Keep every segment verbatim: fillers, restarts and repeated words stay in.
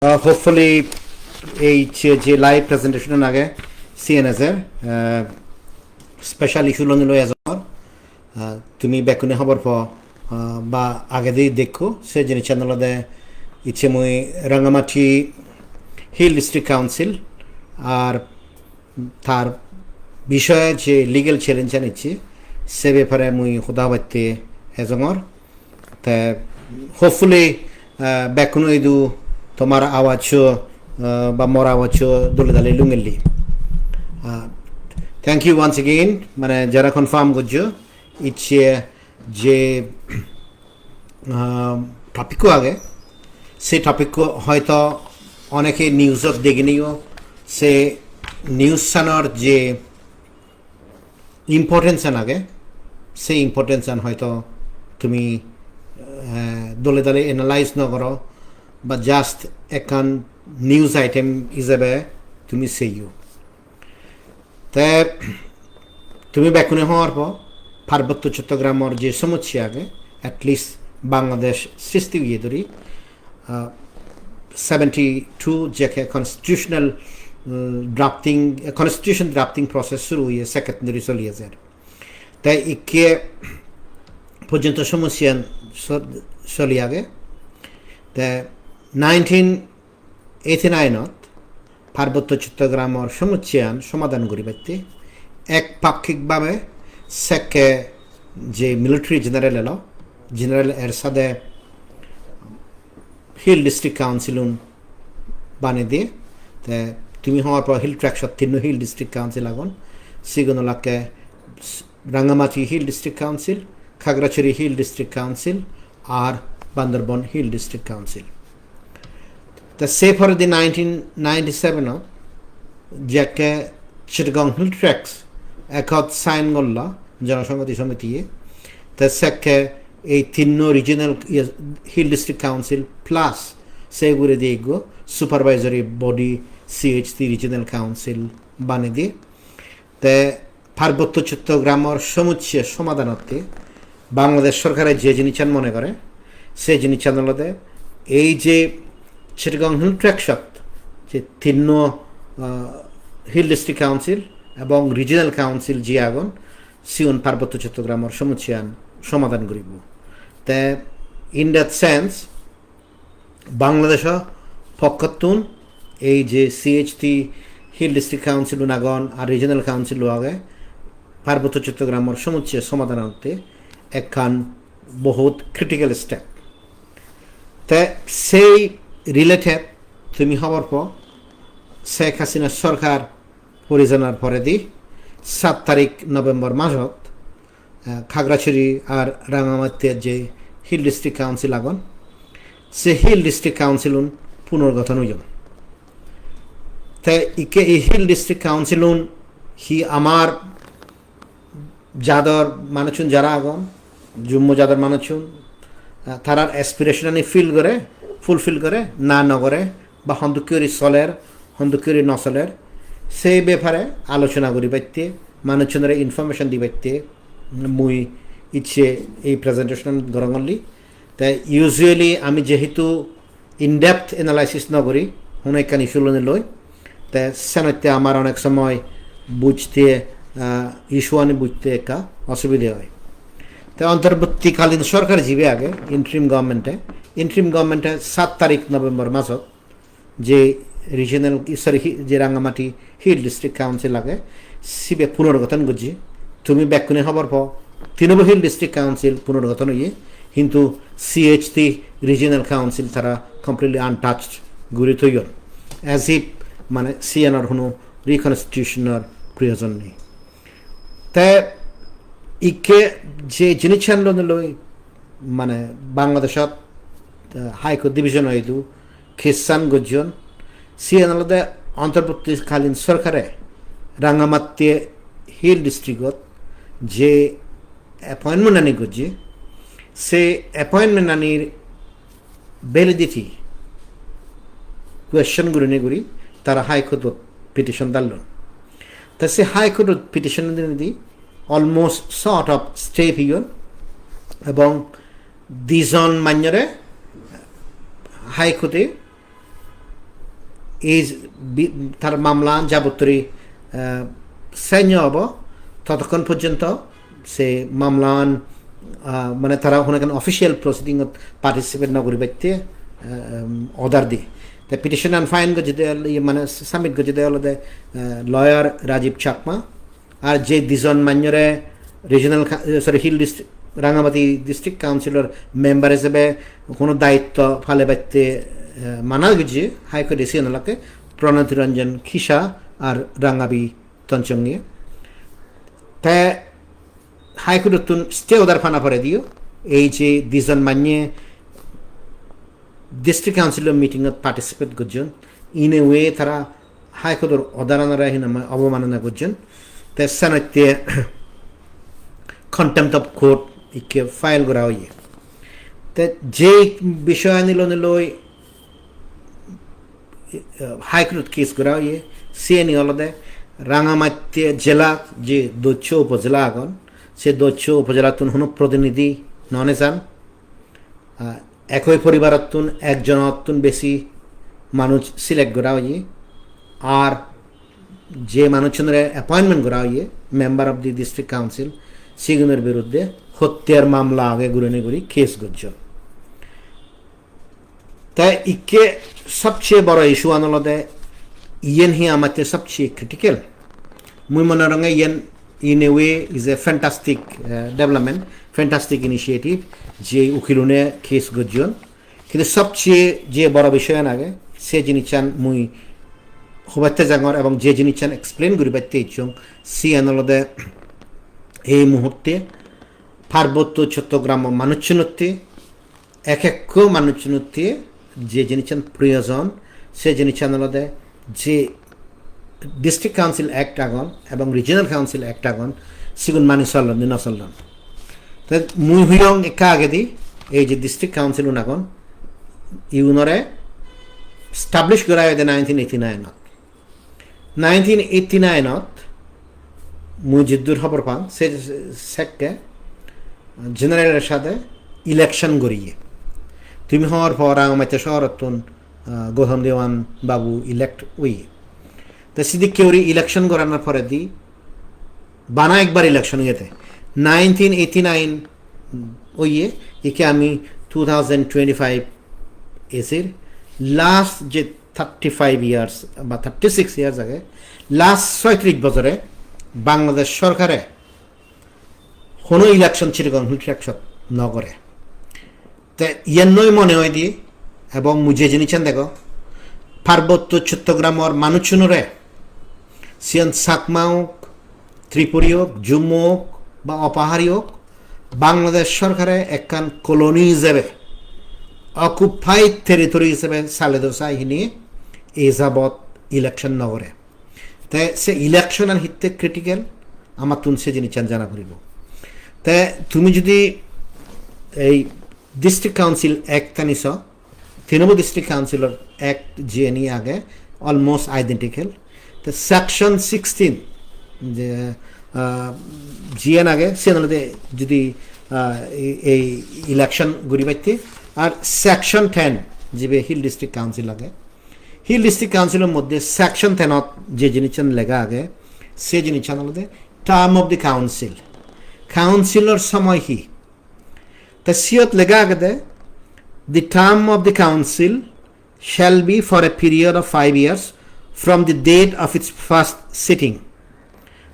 Uh, hopefully, ei je, je live presentation age, C N S er, uh, special issue loni loi ejongor. Uh, tumi bekkune hobor po, uh, ba agedi dekko, se jinissan olode icche mui Rangamati Hill District Council ar tar bishoye je legal challenge an icche, se bepare mui hoda hobatte ejongor. Te hopefully, uh, bekkune idu tomar awajcho, uh, ba mor awajcho dole dale lungelli. Uh, thank you once again, mane jara confirm gojjo, icche je, uh, topic ko age, se topic ko hoito oneke news ot deginiyo, se news sanor je importance an age, se importance an hoito tumi, eh, dole dale analyze no goro, ba just ekkan news item ijebe tumi seyo. Te tumi bekkune hobor po, Parbotto Chottogramor je somossya age, at least Bangladesh sristi oye dhuri, uh, seventy-two jekke constitutional, uh, drafting, uh, constitution drafting process suru oye, second dhuri soli ajer. Te ikke porjonto somossyan so-, soli age. Te nineteen eighty-nine ot Parbotto Chottogramor somossyan somadan guribatte ek pakkik bhabe sekke je military general elo, General Ershad e Hill District Council un bane diye. Te tumi hobor po Hill Tracts ot tinno Hill District Council agon. Sigun olakke Rangamati Hill District Council, Khagrachari Hill District Council, ar Bandarban Hill District Council. Te se poredi nineteen ninety-seven ot jekke Chittagong Hill Tracts ekot sign golla Jonosonghoti Somitiye, te sekke ei tinno regional, iye, Hill District Council plus se uguredi ekko supervisory body C H T Regional Council banei diye. Te Parbotto Chottogramor somossya somadhanotte Bangladesh sorkare je jinissan mone gore, se jinissan olode ei je Chittagong Hill Tracts ot je tinno, ah, Hill District Council ebong Regional Council je agon, siun Parbotto Chottogramor somossyan somadhan guribo. Te in that sense, Bangladesh pokkottun ei je C H T Hill District Council un agon ar Regional Council o age, Parbotto Chottogramor somossya somadhan otte ekkan bohut critical step. Te sei related tumi hobor po, Sheikh Hasina sorkar porijanar poredi sat tarik November masot, eh, Khagrachari ar Rangamati je Hill District Council agon, se Hill District Council un punorgothon oyon. Te ikke ei Hill District Council un hi amar jador manuchun jara agon, Jummo jador manuchun, eh, tarar aspiration ani feel gore, fulfill gore, na no gore, ba hondokke guri soler, hondokke guri no soler, se bepare alochona guribatte, manuchunore information dibatte, mui icche ei presentation gorongolli. Te usually ami jehetu in depth analysis no guri hono ekkan issue loi loi, te senotte amar onek somoy bujte, ah, issue ani bujte ekka osubide oi. Te ontorbortikalin sorkar jibe age, interim government e, interim government e sat tarik November masot je regional, sorry, hi-, je Rangamati Hill District Council age, sibe punorgothon gojje. Tumi bekkune hobor po, tinobo Hill District Council punorgothon oye, hintu C H T Regional Council tara completely untouched guri toyon, as if mane siyanor hono reconstitution or proyojon nei. Te ikke je jinissan loi loi mane Bangladeshot, eh, High Court division o idu case an gojjon, siyan olode ontorbortikalin sorkare Rangamati Hill District ot je appointment ani gojje, se appointment anir validity question gurinei guri tara High Court ot petition dallon. Te se High Court ot petition dinedi almost sort of stay peyon, ebong dijon manjore High Court e ei bi-, tar mamlaan jabottri, eh, senyo obo, totokkon porjonto se mamlaan, ah, mane tara hono ekkan official proceeding-ot participate no guribatte, eh, em, order di. Te petition an file gojjede ol-, iye mane submit gojjede olode, eh, lawyer Rajiv Chakma. Ar je dijon manjore regional ca-, eh, sorry, Hill Dist-, Rangamati District Council-or member hisebe hono dayitto palebatte, eh, mana gojje High Court-e, siyan olakke Pranati Ranjan Kisa ar Rangabi Tonchonge. Te High Court-ottun stay order pana porediyo ei je dijon manye District Council-o meeting-ot participate gojjon, in a way tara High Court-or order-anore hinamai obomanana gojjon. Te senotte contempt of court ikke file gora oye. Te je bishoyani loi loi, eh, High Court case gora oye, siyeni olode Rangamatti jela je dosso upojela agon, se dosso upojelattun hono protinidhi non ejan. Ah, ekoi poribarottun ekjonottun besi manuj select gora oye, ar je manuchunore appointment gora oye, member of the District Council, sigunor biruddhe hottiyar mamla age gurinei guri case gojjon. Te ikke sobcheye boro issue an olode, iyen hi amatte sobcheye critical. Mui mone gorong iyen in a way is a fantastic, eh, development, fantastic initiative, je ukilune case gojjon. Kintu sobcheye je boro bishoyan age, se jinissan mui hobatte jangor ebong je jinissan explain guribatte icchong, siyan olode ei muhurte Parbotto Chottogramor manuchunotte, ek ekko manuchunotte je jinissan proyojon, se jinissan olode je District Council Act agon ebong Regional Council Act agon, sigun mani sollon ni no sollon. Te mui huyong ekka agedi, ei je District Council un agon, igunore establish gora oyede nineteen eighty-nine-ot. Nineteen eighty-nine-ot mui jiddur hobor pang, se sekke general-er sade election goriye. Tumi hobor po Rangamatti sohorottun, ah, Gautam Dewan babu elect oye. Te sidikke guri election goranar poredi bana ekbar election oyede. Nineteen eighty-nine oye, ikke ami two thousand twenty-five esir, last je thirty-five years ba thirty-six years age, last soitrish bojore Bangladesh sorkare hono election, Chittagong Hill Tracts-ot no gore. Te iyen noi mone hoide, ebong mui je jinissan degong, Parbotto Chottogramor manuchunore, siyan Chakma ok, Tripuri ok, Jummo ok, ba Opahari ok, Bangladesh sorkare ekkan colony hisebe, occupied territory hisebe sale do sai hini e jabot election no gore. Te se election an hitte critical, amattun se jinissan jana puribo. Te tumi jodi ei District Council Act ani so, Tinubur District Council-or Act jiyeni age, almost identical. Te section sixteen je, ah, jiyen age, siyen olode jodi, ah, ei, ei election guribatte, ar section ten jibe Hill District Council age, Hill District Council-or moddhe section ten-ot je jinissan lega age, se jinissan olode term of the council. Council-or somoy hi? Te siyot lega agede, "The term of the council shall be for a period of five years from the date of its first sitting,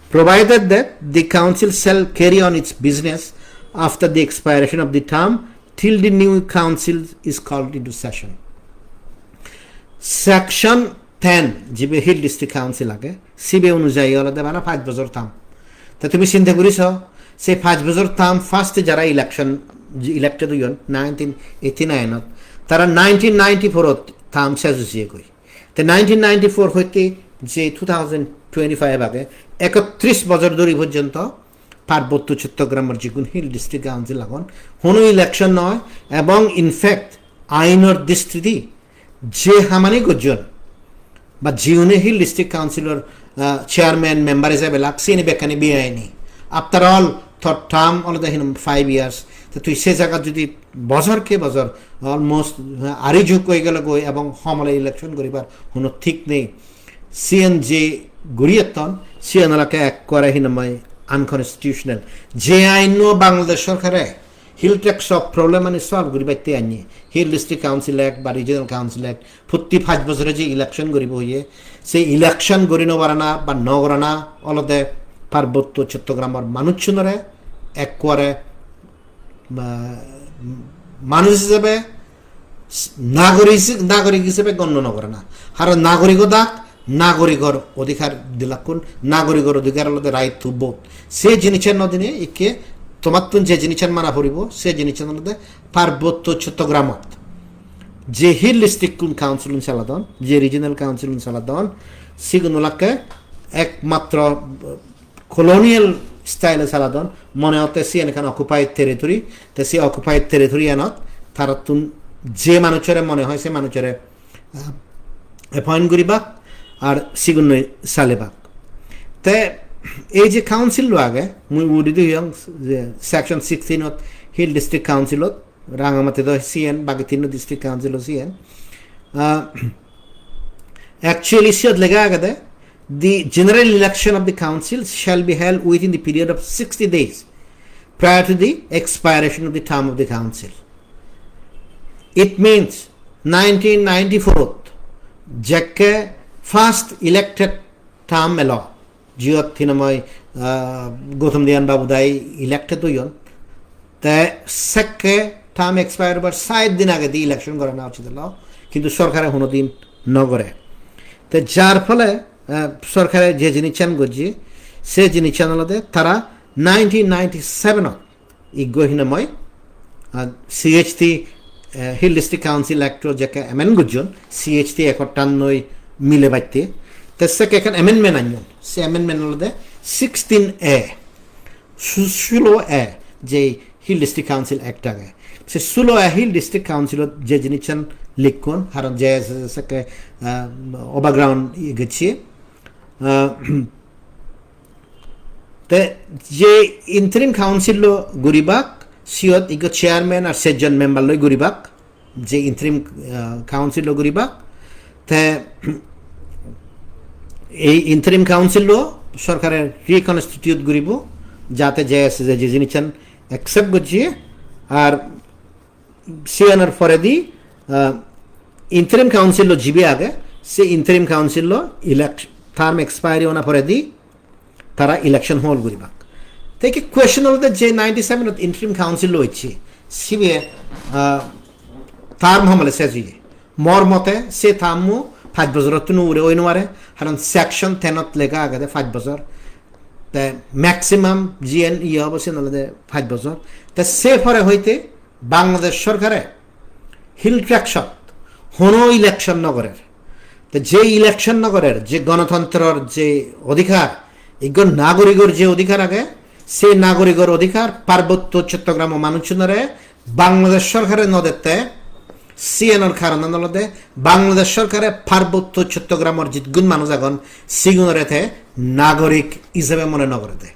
provided that the council shall carry on its business after the expiration of the term till the new council is called into session." Section ten, jibe Hill District Council age, sibe onujayi olode bana pach bojor term. Te tumi sinte guri so, se pach bojor term first jara election, elected oyon nineteen eighty-nine-ot, tara nineteen ninety-four-ot term ses oi jiyegoi. Te nineteen ninety-four hoite je two thousand twenty-five age, ekotris bojor dhori porjonto Parbotto Chottogramor jigun Hill District Council agon, hono election noi, ebong in fact ainor dristi di je hamani gojjon ba jiune Hill District Council-or, ah, chairman, member hisebe lak, siyeni bekkani beaini. After all, tor term olode hinam five years. Te tui se jagat jodi bojor ke bojor, almost, eh, ari jug oi gelo goi ebong homole election guribar hono thik nei. Siyen je guri etton, siyen olakke ekkore hinamai unconstitutional. Je ainno Bangladesh sorkare Hill Tracts-o problem ani solve guribatte anni, Hill District Council Act ba Regional Council Act, protti pach bojore je election guribo hoye, se election guri no parana ba no gorana olode Parbotto Chottogramor manuchunore ekkore, ma-, manuj hisebe, nagorik, nagorik hisebe gonno no gorana. Haron nagoriko dak, nagorikor odhikar dilakkun, nagorikor odhikar olode right to vote. Se jinissan no dine ikke tomattun je jinissan mana poribo, se jinissan olode Parbotto Chottogramot je Hill District-un council-un saladon, je regional council-un saladon, sigun olakke ekmatro colonial style-e saladon, mone hotte siyen ekkan occupied territory, te se occupied territory-anot tarattun je manuchore mone hoi se manuchore, ah, appoint guribak ar sigunnoi salibak. Te ei je council lo age, mui udi duyong je section sixteen-ot Hill District Council-ot, Rangamati do siyen, bagi tinno district council-o siyen. Ah, actually, siyot lega agede, "The general election of the council shall be held within the period of sixty days prior to the expiration of the term of the council." It means nineteen ninety-four jekke first elected term elo, jiyot hinamai, ah, Gautam Deyan Babu dai elected oyon. Te sekke term expire obar sait din agedi election gorana uchit elo, kintu sorkare hono din no gore. Te jar phole, ah, sorkare je jinissan gojje, se jinissan olode tara nineteen ninety-seven-ot iggo hinamai, ah, C H T, eh, Hill District Council Act-o jekke amend gojjon, C H T ekhottannoi mile batte. Te sekke ekkan amendment anyon. Se amendment olode sixteen A, su-, sulo A, je Hill District Council Act age. Se sulo A Hill District Council-ot je jinissan likkon, haron je se-, sekke, ah, overground iye gocche. Ah, te je interim council lo guribak, siyot ikko chairman ar sejjon member loi guribak, je interim, ah, council lo guribak. Te ei interim council lo sorkare reconstitute guribo, jate je, je jinissan accept gojje, ar siyanor poredi, ah, interim council lo jibe age, se interim council lo elect-, term expiry ona poredi tara election hold guribak. Te ki question olode je ninety-seven ot interim council lo ecche, sibe, ah, term homole sej oye. Mor mote se term-o pach bojorottun ugure oi no pare, haron section ten ot lega agede pach bojor. Te maximum jiyen iye obo siyen olode pach bojor. Te se pore hoite Bangladesh sorkare Hill Tracts-ot hono election no gorer. Te je election no gorer, je gonotantror je odhikar, iggo nagorigor je odhikar age, se nagorigor odhikar Parbotto Chottogramo manuchunore Bangladesh sorkare no dette, siyanor karonan olode Bangladesh sorkare Parbotto Chottogramor jitgun manuj agon, sigunore te nagorik ijebe mone no gorede.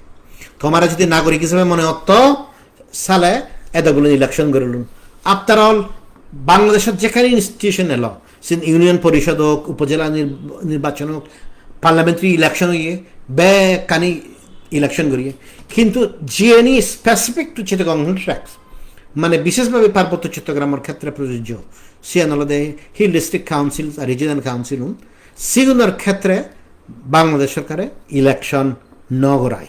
Tomare jodi nagorik ijebe mone otto, sale edok bolon election gorilun. After all, Bangladeshot jekkani institution elo, siyen Union Porishod ok, Upojela nir-, nirbachon ok, parliamentary election oye, bekkani election goriye. Kintu jiyeni specific to Chittagong Hill Tracts, mane bishesh bhabe Parbotto Chottogramor khetre projojjo, siyan olode Hill District Council ar Regional Council un, sigunor khetre Bangladesh sorkare election no gorai.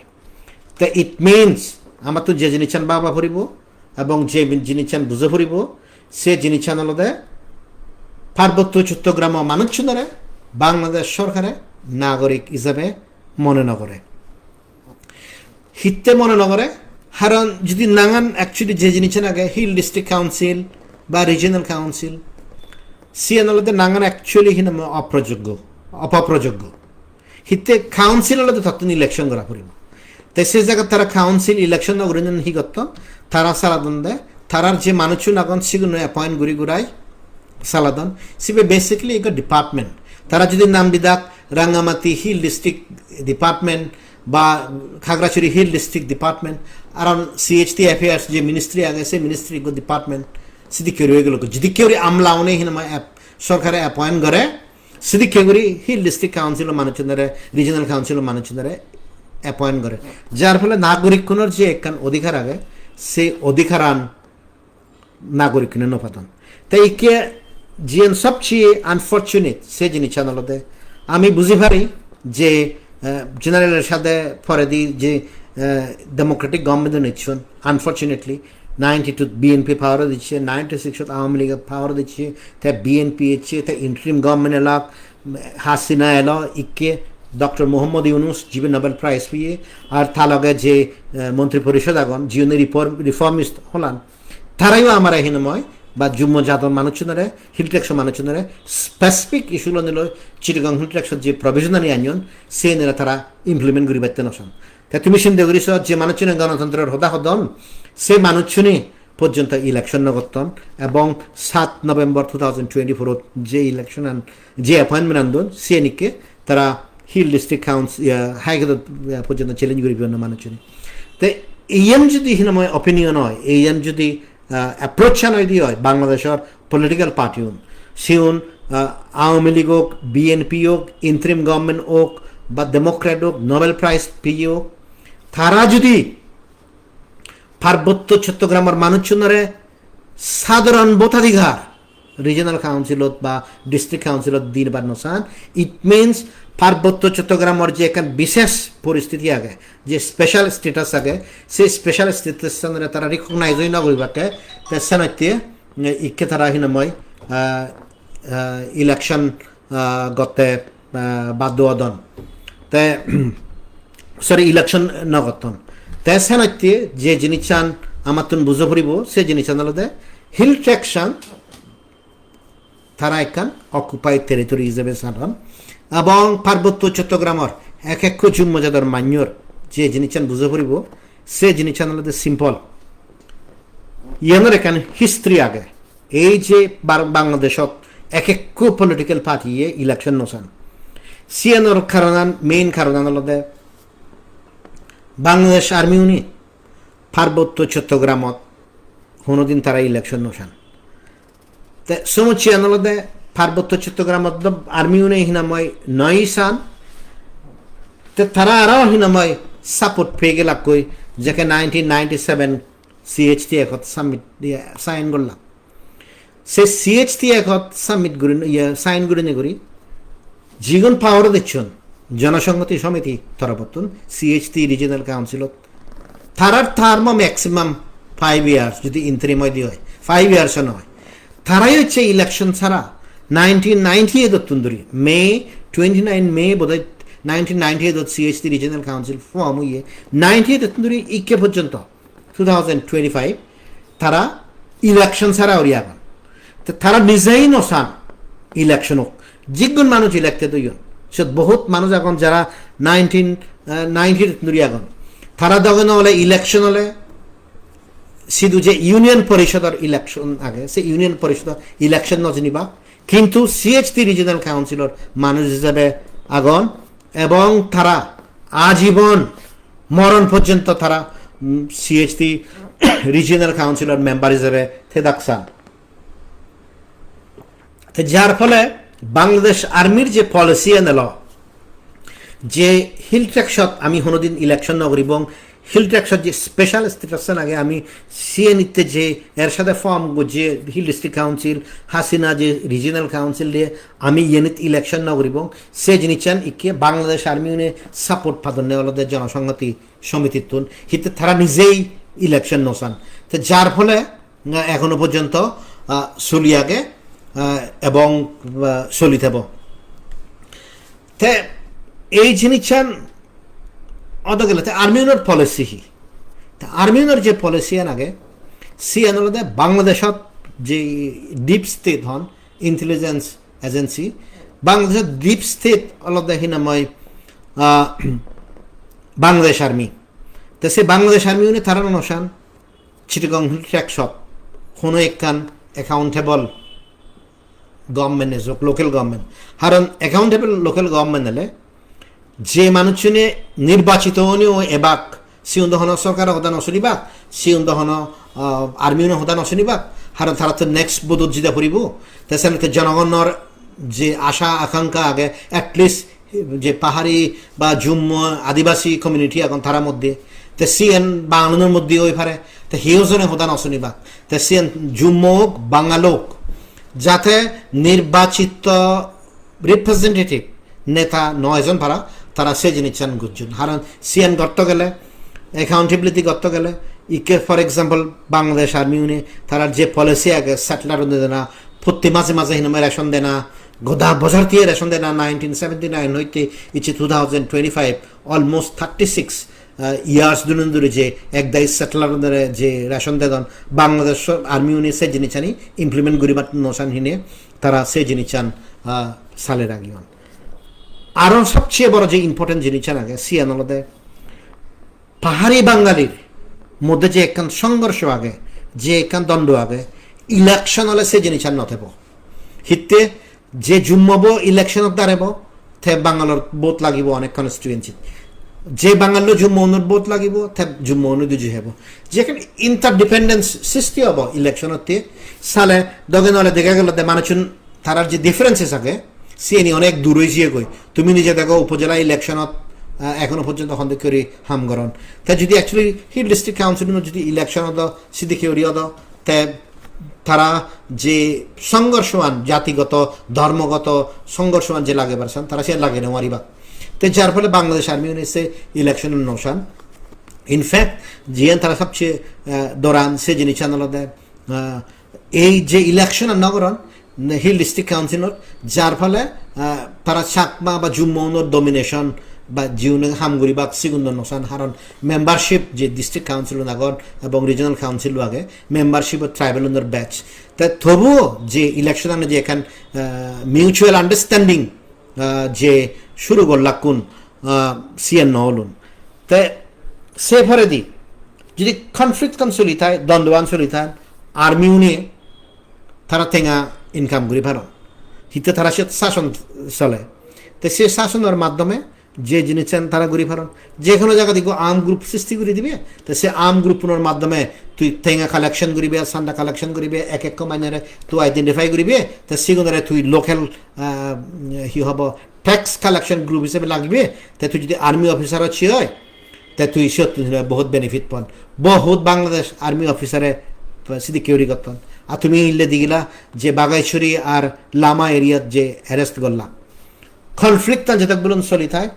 Te it means, amattun je jinissan baba poribo ebong je bin-, jinissan bujo poribo, se jinissan olode Parbotto Chottogramo manuchunore Bangladesh sorkare nagorik ijebe mone no gore. Hitte mone no gore? Haron jodi nangan actually je jinissan age, Hill District Council ba Regional Council, siyan olode nangan actually hinamai oprojoggo, opoprojoggo. Hitte council olode tottun election gora puribo. Te se jagat tara council election no gurinei hi gotton? Tara saladon de, tarar je manuchun agon sigun appoint guri gurai saladon. Sibe basically ekko department. Tara jodi nam didak Rangamati Hill District Department, ba Khagrachari Hill District Department, aron C H T Affairs je ministry age, se ministry go department, sidikke guri oi gelo. Jidikke guri amla une hinamai app-, sorkare appoint gore, sidikke guri Hill District Council o manuchunore, Regional Council o manuchunore appoint gore. Jar phole nagorikkunor je ekkan odhikar age, se odhikaran nagorikkune no padon. Te ikke jiyen sobcheye unfortunate se jinissan olode, ami buji pari je, eh, general election-e poredi je, eh, democratic government-un ecchon, unfortunately, ninety-two B N P power-ot ecche, ninety-six-ot Awami League power-ot ecche, te B N P ecche, te interim government elak, Hasina elo, ikke Doctor Mohammad Yunus, jibe Nobel Prize peye, ar ta loge je, eh, montri porishod agon, jiune reform-, reformist holan, tarayo amare hinamoi ba Jummo jador manuchunore, Hill Tracts-o manuchunore specific issue loi nilo Chittagong Hill Tracts-ot je provision ani anyon, se nira tara implement guribatte no san. Te tumi sinde guri so, je manuchune ganatantror hoda hodon, se manuchune porjonto election no gotton, ebong saat November two thousand twenty-four-ot je election an, je appointment an don, siyenikke tara Hill District Council, eh, High Court-ot, eh, porjonto challenge guri bibonno manuchune. Te iyan jodi hinamoi opinion oi, iyan jodi, eh, approach an oi di oi, Bangladeshor political party un, siun, eh, Awami League ok, B N P ok, interim government ok, ba Democrat ok, Nobel Prize peye ok, tara jodi Parbotto Chottogramor manuchunore sadharon bhotadhikar Regional Council-ot ba District Council-ot dibar no san, it means Parbotto Chottogramor je ekkan bishesh poristiti age, je special status age, se special status-anore tara recognize oi no guribakke, te senotte, eh, ikke tara hinamoi, ah, ah, election ah, gotte, ah, baddo odon. Te, sorry, election no gotton. Te senotte je jinissan amattun bujo puribo, se jinissan olode Hill Tracts-an tara ekkan occupied territory ijebe sanon. Ebong Parbotto Chottogramor ek ekko Jummo jador manyor je jinissan bujo puribo, se jinissan olode simple. Iyanor ekkan history age. Ei je Bar-, Bangladeshot ek ekko political party-ye election no san. Siyanor karonan, main karonan olode Bangladesh Army-une Parbotto Chottogramot honodin tara election no san. Te somossyan olode Parbotto Chottogramot do Army-une hinamoi noi san. Te tara aro hinamoi support peye gelakkoi, jekke nineteen ninety-seven C H T Accord submit, iye, sign golla. Se C H T Accord submit gurin, iye, sign gurinei guri, jigun power-ot ecchon, Jonosonghoti Somiti toropottun C H T Regional Council-ot, tarar term-o maximum five years, jodi interim oi di oi, five years-o noi. Tarayo ecche election sara nineteen ninety-eight-ottun duri, May, twenty-nine May bodoi nineteen ninety-eight-ot C H T Regional Council form oye, ninety-eight-ottun duri ikke porjonto two thousand twenty-five tara election sara guri agon. Te tara nijei no san election ok. Jigun manuj elected oyon, siyot bohut manuj agon jara nineteen, eh, ninety duri agon. Tara doge no ole election ole sidu je Union Porishodor election age, se Union Porishodor election no jinibak. Kintu C H T Regional Councilor manuj ijebe agon, ebong tara ajibon moron porjonto tara, mm, C H T Regional Councilor member ijebe thedak san. Te jar phole Bangladesh Army-r je policy an elo, je Hill Tracts-ot ami honodin election no guribong, Hill Tracts-ot je special status an age, ami siyenitte je er sade form gojje Hill District Council, Hasina je Regional Council diye, ami yenit election no guribong, se jinissan ikke Bangladesh Army-une support padonne olode Jonosonghoti Somitittun, hitte tara nijei election no san. Te jar phole, ah, ekhono porjonto, ah, soli age, ah, ebong, ah, soli thebo. Te ei jinissan odo gele te Army-unor policy hi? Te Army-unor je policy an age, siyan olode Bangladeshot je deep state hon, intelligence agency, Bangladeshot deep state olode hinamoi, ah, Bangladesh Army. Te se Bangladesh Army-une tara no san, Chittagong Hill Tracts-ot hono ekkan accountable government ejok, local government. Haron accountable local government ele Je manuchchune nirbachito oneo ebak, sigun do hono sorkaro hoda no sunibak, sigun do hono, ah, army-uno hoda no sunibak, haron tara to next vote-ot jida puribo. Te senotte jonogonor je asha akankha age, at least je pahari ba Jummo adibasi community agon tara moddhe, te siyen Bangalunor moddhe oi pare, te hiyo jone hoda no sunibak. Te siyen Jummo ok, Bangal ok, jate nirbachito representative neta noi jon para, tara se jinissan gojjon. Haron siyan gotto gele, accountability gotto gele, ikke for example Bangladesh Army-une tarar je policy age settler-une dena, protti maje maje hinamai ration dena, goda bojor tiye ration dena, nineteen seventy-nine hoite icche two thousand twenty-five, almost thirty-six, uh, years dunun duri je ek dagi settler-unore je ration dedon, Bangladesh Army-une se jinissani implement guribatte no san hine tara se jinissan, ah, sale ragiyon. Aro sobcheye boro je important jinissan age, siyan olode pahari Bangalir moddhe je ekkan songhorsho age, je ekkan dondwo age, election ole se jinissan no thebo. Hitte je Jummo bo election-ot darebo, te Bangalor vote lagibo onek constituency-t. Je Bangallo Jummo unor vote lagibo, te Jummo unu duji hebo. Jekan interdependence sisti obo election-otte, sale dogen ole dega gelo de manuchun tarar je differences age, siyeni onek dur oi jiyegoi. Tumi nije dego upojela election-ot, ah, ekhono porjonto hondokke guri ham goron. Te jodi actually Hill District Council-uno jodi election-ot do, sidikke guri odo, te tara je songhorshoan, jatigoto, dhormogoto songhorshoan je lagebar san, tara siyan lagei no paribak. Te jar phole Bangladesh Army-une se election-ot no san. In fact, jiyan tara sobcheye, eh, doran se jinissan olode, eh, ei je election-an no goron, Hill District Council-ot, jar phole, ah, tara Chakma ba Jummo unor domination ba jiune ham guribak sigun do no san, haron membership je District Council-un agon ebong Regional Council-o age, membership-ot tribal unor batch. Te tobuo je election-ani je ekkan, ah, mutual understanding, ah, je shuru gollakkun, ah, siyan no olun. Te se poredi jodi conflict-an soli thai, dondwo-an soli thai, army-une tara tenga income guri paron. Hitte tara siyot sason sole. Te se sasonor maddome je jinissan tara guri paron. Je hono jagat ikko arm group sristi guri dibe, te se arm group-unor maddome tui tenga collection guribe, sanda collection guribe, ek ekko manjore tui identify guribe, te sigunore tui local, ah, hi hobo, tax collection group hisebe lagibe, te tui jodi army officer ocche oi, te tui siyot tui bohut benefit pon. Bohut Bangladesh Army officer-e sidikke guri gotton. Ar tumi ille digila je Bagaishori ar Lama area-t je arrest golla. Conflict-an jetok bolon soli thai,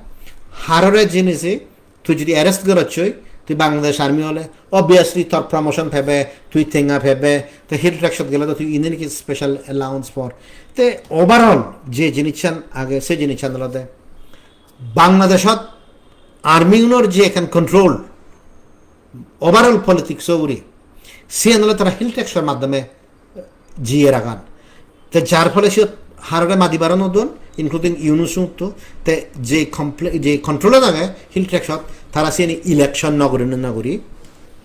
harore jinise tui jodi arrest gorochoi, tui Bangladesh Army ole, obviously tor promotion pebe, tui tenga pebe, te Hill Tracts-ot gele do tui in any case special allowance por. Te overall je jinissan age, se jinissan olode Bangladeshot army-unor je ekkan control, overall politics-o ugure, siyan ole tara Hill Tracts-or maddome jiye ragan. Te jar phole siyot harore madi baro no don, including Yunus-o to, te je compl-, je control-ot age Hill Tracts-ot, tara siyeni election no guri, no guri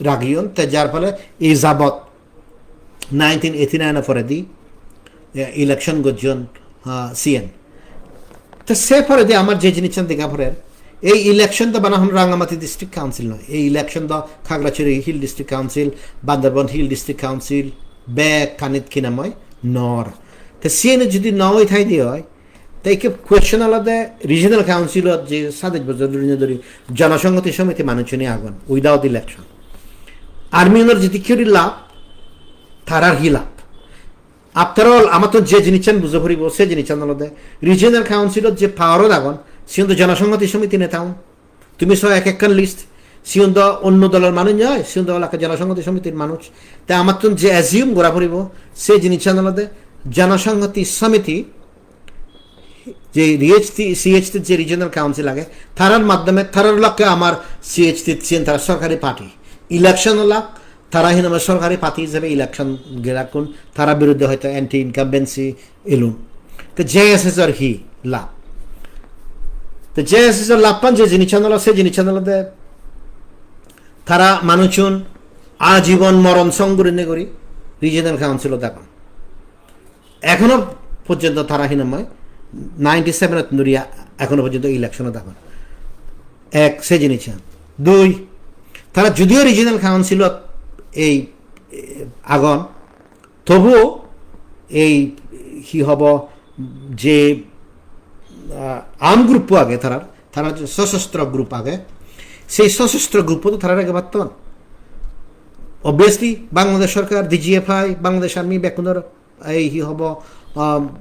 ragiyon. Te jar phole ei jabot nineteen eighty-nine-o poredi, eh, election gojjon, ah, siyen. Te se poredi amar je jinissan dega porer, ei election do bana hon Rangamati District Council noi, ei election do Khagrachari Hill District Council, Bandarban Hill District Council, bekkanit hinamoi nor. Te siyeni jodi no oi thai de oi, te ikke question olode Regional Council-ot je sadej bojor dhuri dhuri Jonosonghoti Somiti manuchchune agon without election. Army-unor jidi kuri lab, tarar hi lab? After all, amattun je jinissan bujo poribo, se jinissan olode Regional Council-ot je power-ot agon, sigun do Jonosonghoti Somiti neta un. Tumi so ek ekkan list, sigun do onno dolor manuj noi, sigun do olakke Jonosonghoti Somitir manuj. Te amattun je assume gora poribo, se jinissan olode Jonosonghoti Somiti je D H T, C H T je Regional Council age, tarar maddome, tarar olakke amar C H T siyen tara sorkari party. Election olak, tara hinamoi sorkari party hisebe election gelakkun, tara biruddhe hoyto anti incumbency elun. Te J S S-or hi lab? Te J S S-or labban je jinissan olo, se jinissan olode tara manuchun ajibon moron song gurinei guri Regional Council-ot agon. Ekhono porjonto tara hinamoi ninety-seven-ot nuriya ekhono porjonto election-ot agon. Ek, se jinissan. Dui, tara judiyo regional councilot ei, eh, agon, tobuo ei hi hobo je, ah, arm group-o age tarar, tarar je sosostro group age, sei sosostro group-o to tara rage patton. Obviously, Bangladesh sorkar, D G F I, Bangladesh Army bekkunor ei hi hobo, um,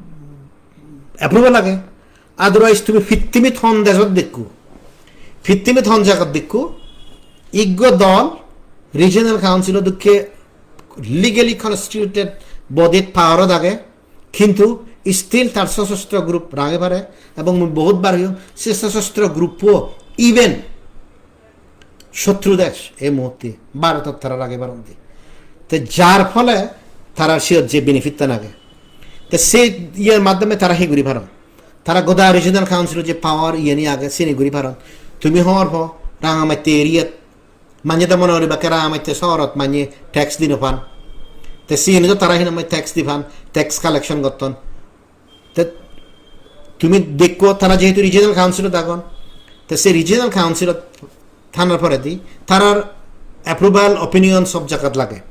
approval age. Otherwise, tumi pittimit hon dejot dekko, pittimit hon jagat dekko, iggo dol regional council-o dokke legally constituted body-t power-ot age, kintu still tar sosostro group rage pare, ebong mui bohut bar hoyong, se sosostro group-o even shotru desh ei muhutte Bharotot tara rage paron de. Te jar phole tara siyot je benefit-tan age, te se iyer maddhome tara hi guri paron? Tara goda regional council-o je power iyeni age, sini guri paron. Tumi hobor po, Rangamatte area-t manye do mone guribakke Rangamatte sohorot manye tax di no pan. Te siyeni do tara hinamai tax di pan, tax collection gotton. Te tumi dekko, tara jehetu regional council-ot agon, te se regional council-ot thanar poredi tarar approval, opinion sob jagat lage.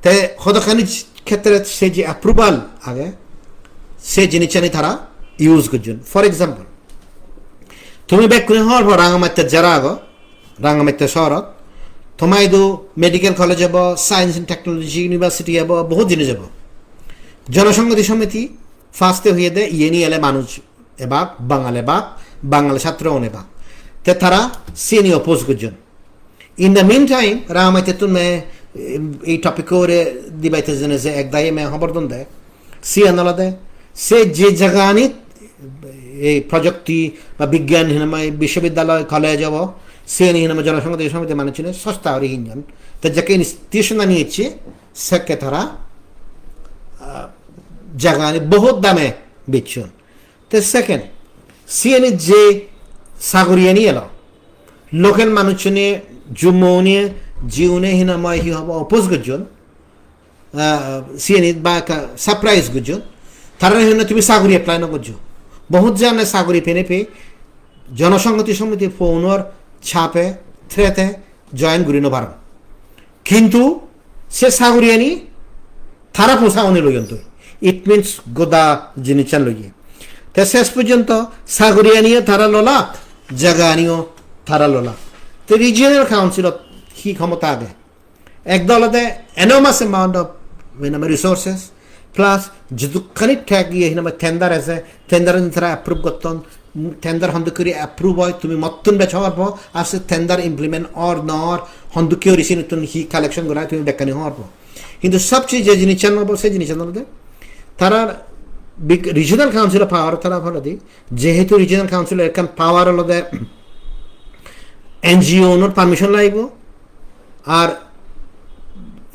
Te hodokkani khetre se je approval age, se jinissani tara use gojjon. For example, tumi bekkune hobor po Rangamatte jara ago, Rangamatte sohorot, toma idu medical college obo, science and technology university obo, bohut jinis obo. Jonosonghoti somiti first-e hoyede iyeni ele manuj ebak, Bangal ebak, Bangal chatro un ebak. Te tara siyeni oppose gojjon. In the meantime, Rangamatte tun me, em, ei topic-o ugure debate jene je ek daye me hobor don de. Siyan olode se je jagani ei projukti ba bigyan hinamai bishobidyaloy, college obo, siyeni hinamai jonosonghoti somiti manuchune sosta guri hinyon. Te jekke institution ani ecche, sekke tara, ah, jagani bohut dame bechchon. Te second, siyeni je sagoriyani elo, local manuchune, jummo une, jiune hinamai hi hobo oppose gojjon, ah, siyeni ba ekka surprise gojjon. Tarare hinamai tumi sagori apply no gojjo. Bohut jane sagori pene pe jonosonghoti somiti phone-or chape, threat-e join guri no paron. Kintu se sagoriyani tara posa oni loyon toi. It means goda jinissan loye. Te ses porjonto sagoriyaniyo tara lola, jagaganiyo tara lola. Te regional council-ot hi khomota age? Ek do olode enormous amount of, mane, resources, plus jidukkani thek iye hinamai tender ase, tender-ani tara approve gotton, tender hondokkuri approve oi, tumi mottun bej hobor po, ar se tender implement or no or, hondokkuri sinittun hi collection gora, tumi bekkani hobor po. Hintu sobche je jinissan obo, se jinissan olode tara big-, regional council-o power tara poredi, jehetu regional council-o ekkan power olode N G O-unor permission lagibo, ar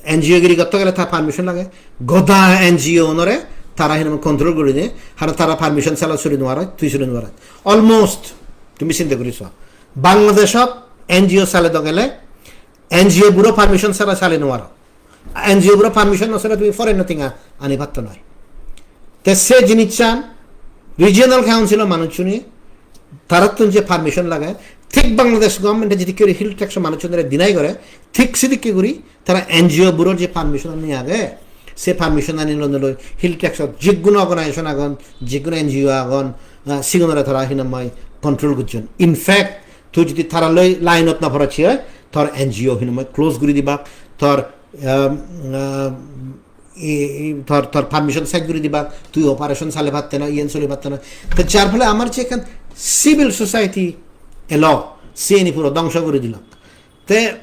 N G O giri gotte gele tar permission lage. Goda N G O-unore tara hinamai control guri de, haron tara permission sala suri nuare, tui suri nuare. Almost, tumi sinte guri so. Bangladeshot N G O sale do gele, N G O buro permission sala sale nuare. N G O buro permission no sale tumi foreign-o tenga ani patto noi. Te se jinissan regional council-o manuchchune tarattun je permission lage, thik Bangladesh government-e jedikke guri hill tracts-o manuchchunore deny gore, thik sedikke guri tara N G O buror je permission-ani age, se permission-ani loi loi hill tracts-ot jigguno organization agon, jigguno N G O agon, ah, sigunore tara hinamai control gojjon. In fact, tui jodi tara loi line-ot no porocchi oi, tor N G O hinamai close guri dibak, tor, um, um, i, i, tor, tor permission side guri dibak, tui operation sale patte na, iyen sole patte na. Te jar phole amar je ekkan civil society elo, siyeni puro dhongso guri dilak. Te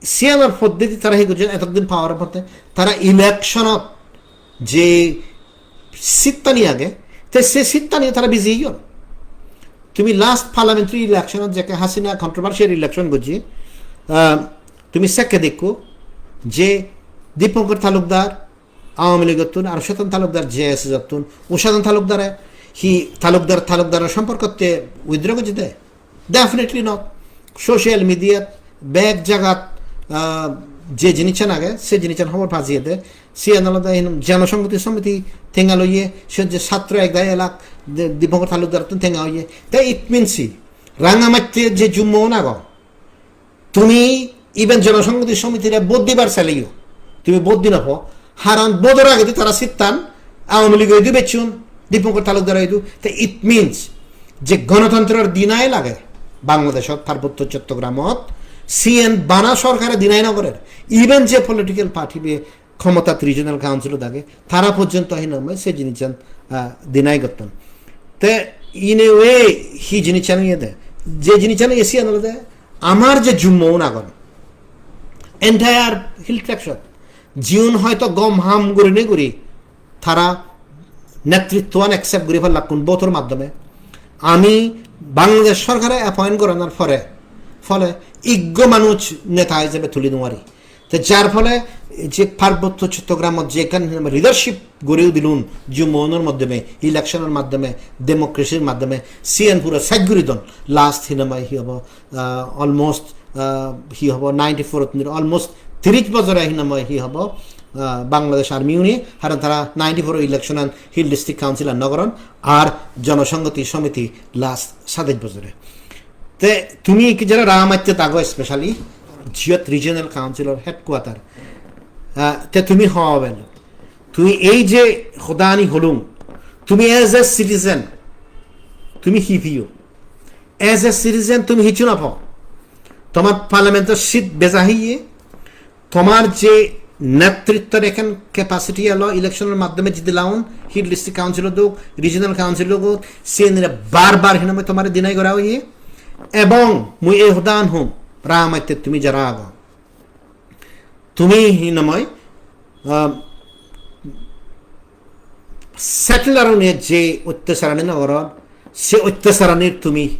siyanor poddedi tara hi gojjon, etodin power-ot potte, tara election-ot je seat-tani age, te se seat-tani tara biji oyon. Tumi last parliamentary election-ot jekke Hasina controversial election gojje, ah, tumi sekke dekko je Dipankar Talukdar Awami League-ottun, ar Chetan Talukdar J S S-ottun, Chetan Talukdare hi Talukdar, Talukdar somporkotte withdraw gojje de? Definitely not. Social media-t bek jagat, ah, je jinissan age, se jinissan hobor pa jiyede. Siyan olode hin Jonosonghoti Somiti tenga loye, siyot je satro ek dagi elak, de-, Dipankar Talukdarottun tenga oye. Te it means hi? Rangamatte je Jummo un agon, tumi even Jonosonghoti Somitire vote dibar seleyo, tumi vote di no po, haron vote-or agedi tara seat-tan Awami League-o idu bechchon, Dipankar Talukdar-o idu. Te it means je gonotantror deny lage Bangladeshot, Parbotto Chottogramot, siyen bana sorkare deny no gorer. Even je political party be khomotat regional council-ot age, tara porjonto hinamai se jinissan, ah, deny gotton. Te in a way hi jinissan oyede, je jinissan oye siyan olode amar je Jummo un agon, entire Hill Tracts-ot, jiun hoyto gom ham gurinei guri tara netrittoan accept guri pallakkun vote-or maddome. Ami Bangladesh sorkare appoint goranar pore, phole iggo manuj neta hijebe tuli nuari. Te jar phole je Parbotto Chottogramot je ekkan leadership guri udilun, Jummo unor maddome, election-or maddome, democracy-r maddome, siyan puro saj guri don. Last hinamai hi hobo, ah, almost, ah, hi hobo, ninety-four-ot nir-, almost tiris bojore hinamai hi hobo, ah, Bangladesh Army uni, haron tara ninety-four election-an Hill District Council-an no goron, ar Jonosonghoti Somiti last sadej bojore. Te tumi ki jara Rangamatte tago, specially jiyot regional council-or headquarter. Ah, te tumi hobel. Tumi ei je hodani holung, tumi as a citizen, tumi hi piyo? As a citizen, tumi hichu no po. Tomar parliament-or seat beja heye, tomar je netrittor ekkan capacity elo election-or maddome jidi laun, Hill District Council-ot duk, Regional Council-ot duk, siyenire bar bar hinamai tomare deny gora oye. Ebong mui ei hodan hom, Rangamatte tumi jara ago, tumi hinamai, ah, settler-une je ottacharani no goron, se ottacharanir tumi,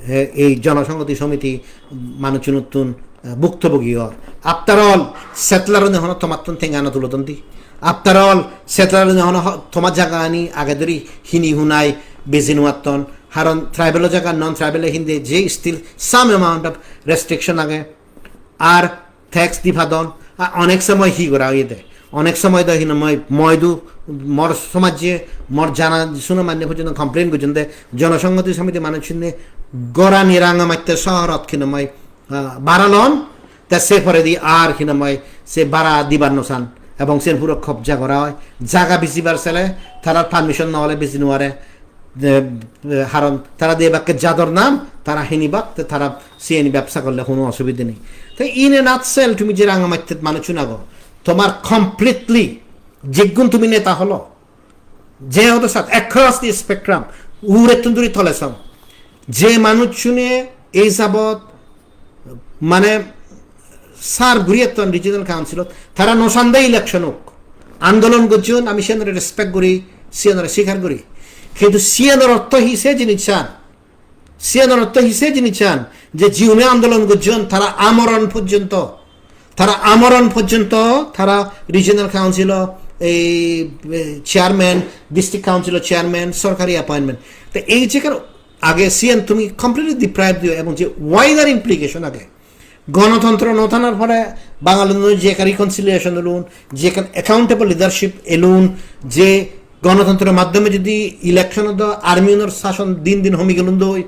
eh, ei Jonosonghoti Somiti manuchunottun, eh, bhuktobogi or. After all, settler-une hono tomattun tenga no tulodon di. After all, settler-une hono ho-, toma jagani age dori hini hunai beji nuatton. Haron tribal-o jaga non-tribal-e hinde je still some amount of restriction age. Ar tax di padon, a, onek somoy hi gora oyede? Onek somoy do hinamai, moi do, mor somajje, mor jana suno manye porjonto complain gojjon de, Jonosonghoti Somiti manuchune gorani Rangamatte sohorot hinamai, ah, bara lon, te se poredi ar hinamai se bara dibar no san, ebong sen puro kobja gora oi, jaga bisibar sele, tarar permission no ole bisi no pare, de, de, haron tara de ebakke jador nam, tara hinibak, te tara siyeni bebsa gorle hono osubide nei. Te in a nutshell, tumi je Rangamattet manuchun ago, tomar completely, jiggun tumi neta holo, je hodo sat, across the spectrum, urettun duri tole song, je manuchune ei jabot mane sar guri etton regional councilot, tara no sande election ok. Andolon gojjon, ami siyanore respect guri, siyanore sikar guri. Kintu siyanor ortho hi se jinissan? Siyanor ortho hi se jinissan? Je jiune andolon gojjon, tara amoron porjonto, tara amoron porjonto, tara regional council-o ei, eh, chairman, district council-o chairman, sorkari appointment. Te ei je karo age siyan tumi completely deprive diyo, ebong je wider implication age. Gonotontro no thanar pore Bangalunor je ekkan reconciliation elun, je ekkan accountable leadership elun, je gonotontro maddhome jodi election odo army unor sason din din homi gelun doi,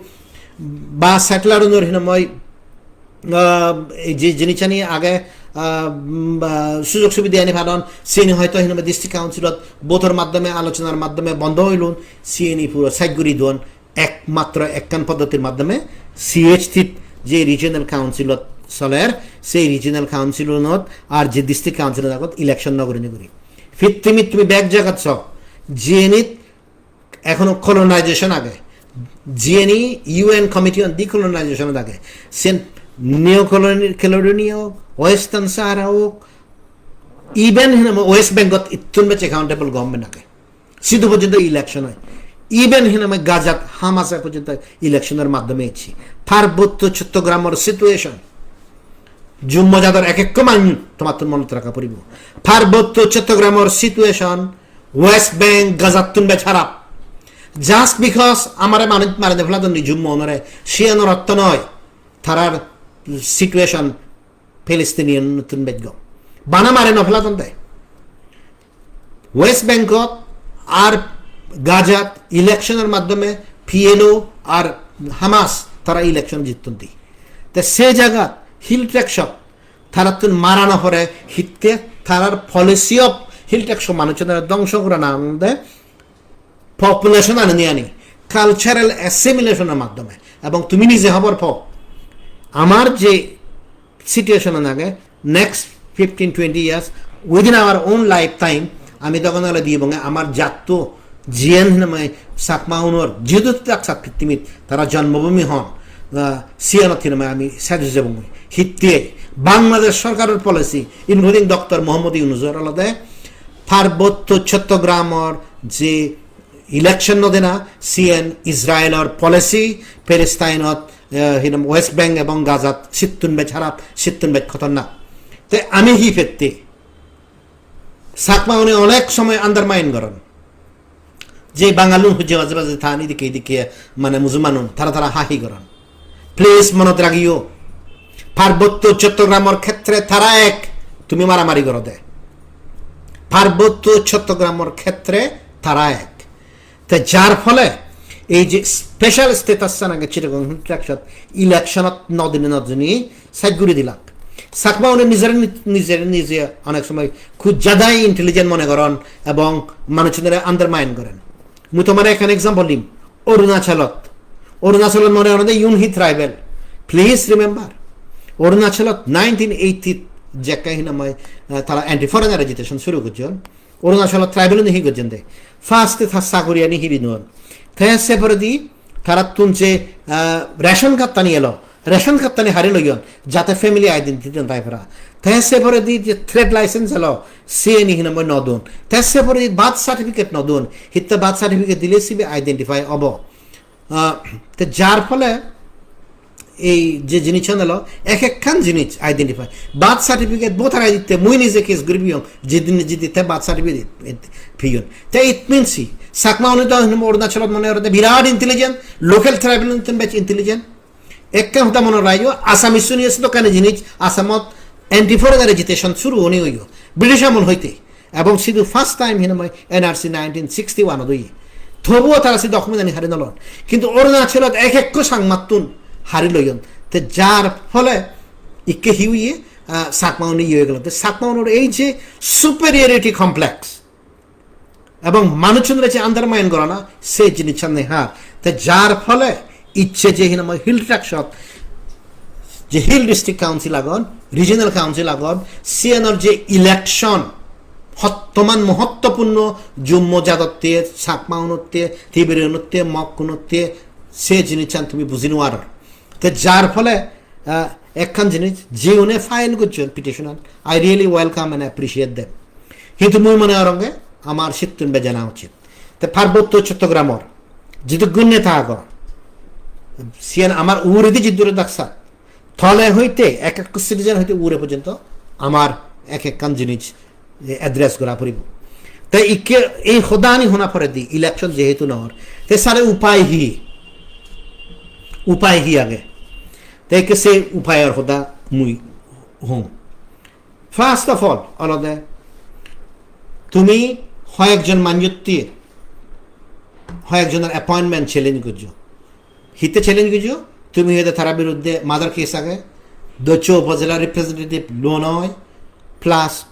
ba settler unor hinamoi, ah, ei je jinisani age, ah, mm, ba sujog subide ani padon, siyeni hoyto hinamoi district councilot vote-or maddhome, alochonar maddhome bondo oilun, siyeni puro side guri don. Ekmatro ekkan poddotir maddhome C H T-t je regional council-ot soler, sei regional council-unot ar je district council-unot agot election no gurinei guri. Pittimit tumi bek jagat so, jiyenit ekhono colonization age, jiyeni U N committee on decolonization age, sen New Colony-, Caledonia ok, Western Sahara ok, even hinamoi West Bank-ot ittun bej accountable government age. Sidu porjonto election oi. Even hinamai Gazat Hamas e porjonto election-or maddhome ecche. Parbotto Chottogramor situation. Jummo jador ek ekko manjun tomattun monot rakha poribo. Parbotto Chottogramor situation West Bank Gazattun bej harap. Just because amare manuj marinei peladonni Jummo unore, siyanor ortho noi tarar situation Palestinian-ottun bej gom. Bana mare no peladon de. West Bank-ot ar Gazat election-or maddhome P L O ar Hamas tara election jitton di. Te se jagat Hill Tracts-ot tarattun mara no pore hitte, tarar policy of Hill Tracts-o manuchunore dongso gorana olode population anani ani, cultural assimilation-or maddhome. Ebong tumi nije hobor po, amar je situation age, next fifteen twenty years, within our own lifetime, ami tokhon ole dibonge amar jatto jiyen hinamai Chakma unor jidu tak sak pittimit tara jonmobhumi hon, ah, siyanot hinamai ami sej jebonge. Hitte Bangladesh sorkaror policy, including Doctor Mohammad Yunusor olode Parbotto Chottogramor je election no dena, siyen Israelor policy, Palestine-ot, eh, hinam West Bank ebong Gazat sittun bej harap, sittun bej khotornak. Te ami hi pette? Chakma une onek somoy undermine goron. Je Bangalun hujje baje baje than idikke idikke mane Musulmanun, tara tara hahi goron. Please monot ragiyo, Parbotto Chottogramor khetre tara ek, tumi maramari gorode. Parbotto Chottogramor khetre tara ek. Te jar phole ei je special status-an age Chittagong Hill Tracts-ot, election-ot no dine no dine sej guri dilak. Chakma une nijere ni-, nijere nije onek somoy khub jadai intelligent mone goron ebong manuchunore undermine goron. Mui tomare ekkan example dim. Arunachalot. Arunachalot mone gorode Yunhi tribal. Please remember, Arunachalot nineteen eighty jekke hinamai, eh, tara anti-foreigner agitation suru gojjon. Arunachalot tribal-une hi gojjon de? First-e ta saguriyani hiri nuon. Te se poredi tarattun je, eh, ration card-tani elo, ration card-tani hari loyon, jate family identity-an tai para. Te se poredi je trade license elo, siyeni hinamai no don. Te se poredi birth certificate no don. Hitte birth certificate dile sibe identify obo. Ah, te jar phole ei je jinissan elo, ek ekkan jinis identify. Birth certificate, voter I D te mui nije case guri piyong, jidin jidi te birth certificate peyon. Te it means hi? Chakma-une do Arunachalot mone gorode birat intelligent, local tribal-unottun bej intelligent. Ekkan hoda mone ragiyo, Assamese-une sedokkani jinis Assamot anti-foreigner agitation suru oni oiyo British amol hoite. Ebong sidu first time hinamai N R C nineteen sixty-one-ot oye. Tobuo tara se document-ani hari no lon. Kintu Arunachalot ek ekko Changmattun hari loyon. Te jar phole ikke hi oye, ah, Chakma-une iye oi gelo. Te Chakma-unor ei je superiority complex, ebong manuchunore je undermine gorana, se jinissan nei har. Te jar phole icche je hinamai Hill Tracts-ot je Hill District Council agon, Regional Council agon, siyanor je election hottoman mohottopurno Jummo jadotte, Chakma-unotte, Tibire-unotte, Mok-unotte, se jinissan tumi buji nuaror. Te jar phole, ah, ekkan jinis, jiune file gojjon petition-an, I really welcome and appreciate them. Hintu mui mone goronge amar sittun bej jana uchit. Te Parbotto Chottogramor jidukkun neta agon, siyan amar uguredi jiddure daksa, tole hoite ek ek citizen hoite ugure porjonto amar ek ekkan jinis address gora poribo. Te ikke ei hodani hona poredi election jehetu nor, te sare upai hi? Upai hi age? Te ikke se upayor hoda mui hom. First of all, olode tumi hoyekjon manjotte, hoyekjonor appointment challenge gojjo. Hitte challenge gojjo? Tumi hoide tara biruddhe murder case age, doccho upojela representative lo noi, plus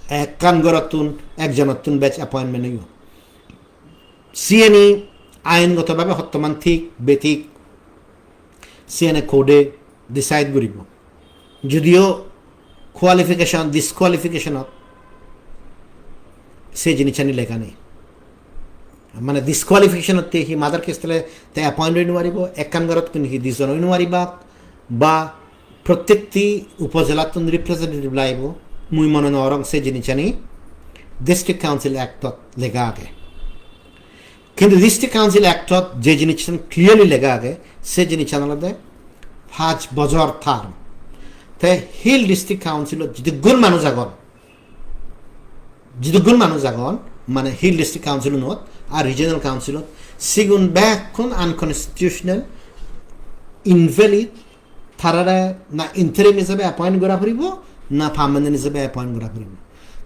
ekkan gorottun ekjonottun bej appointment oiyo. Siyeni aingoto bhabe hottoman thik, bethik, siyeni court-e decide guribo. Judiyo qualification, disqualification-ot se jinissani lega nei. Mane disqualification-otte hi murder case thele te appoint oi nuaribo, ekkan gorot kun hi dijon oi nuaribak, ba prottekti upojelattun representative lagibo, mui mone nw gorong se jinissani District Council Act-ot lega age. Kintu District Council Act-ot je jinissan clearly lega age, se jinissan olode pach bojor term. Te Hill District Council-ot jidukkun manuj agon, jidukkun manuj agon, mane Hill District Council-unot ar Regional Council-ot, sigun bekkun unconstitutional, invalid, tarare na interim hisebe appoint gora poribo, na permanent hisebe appoint gora poribo.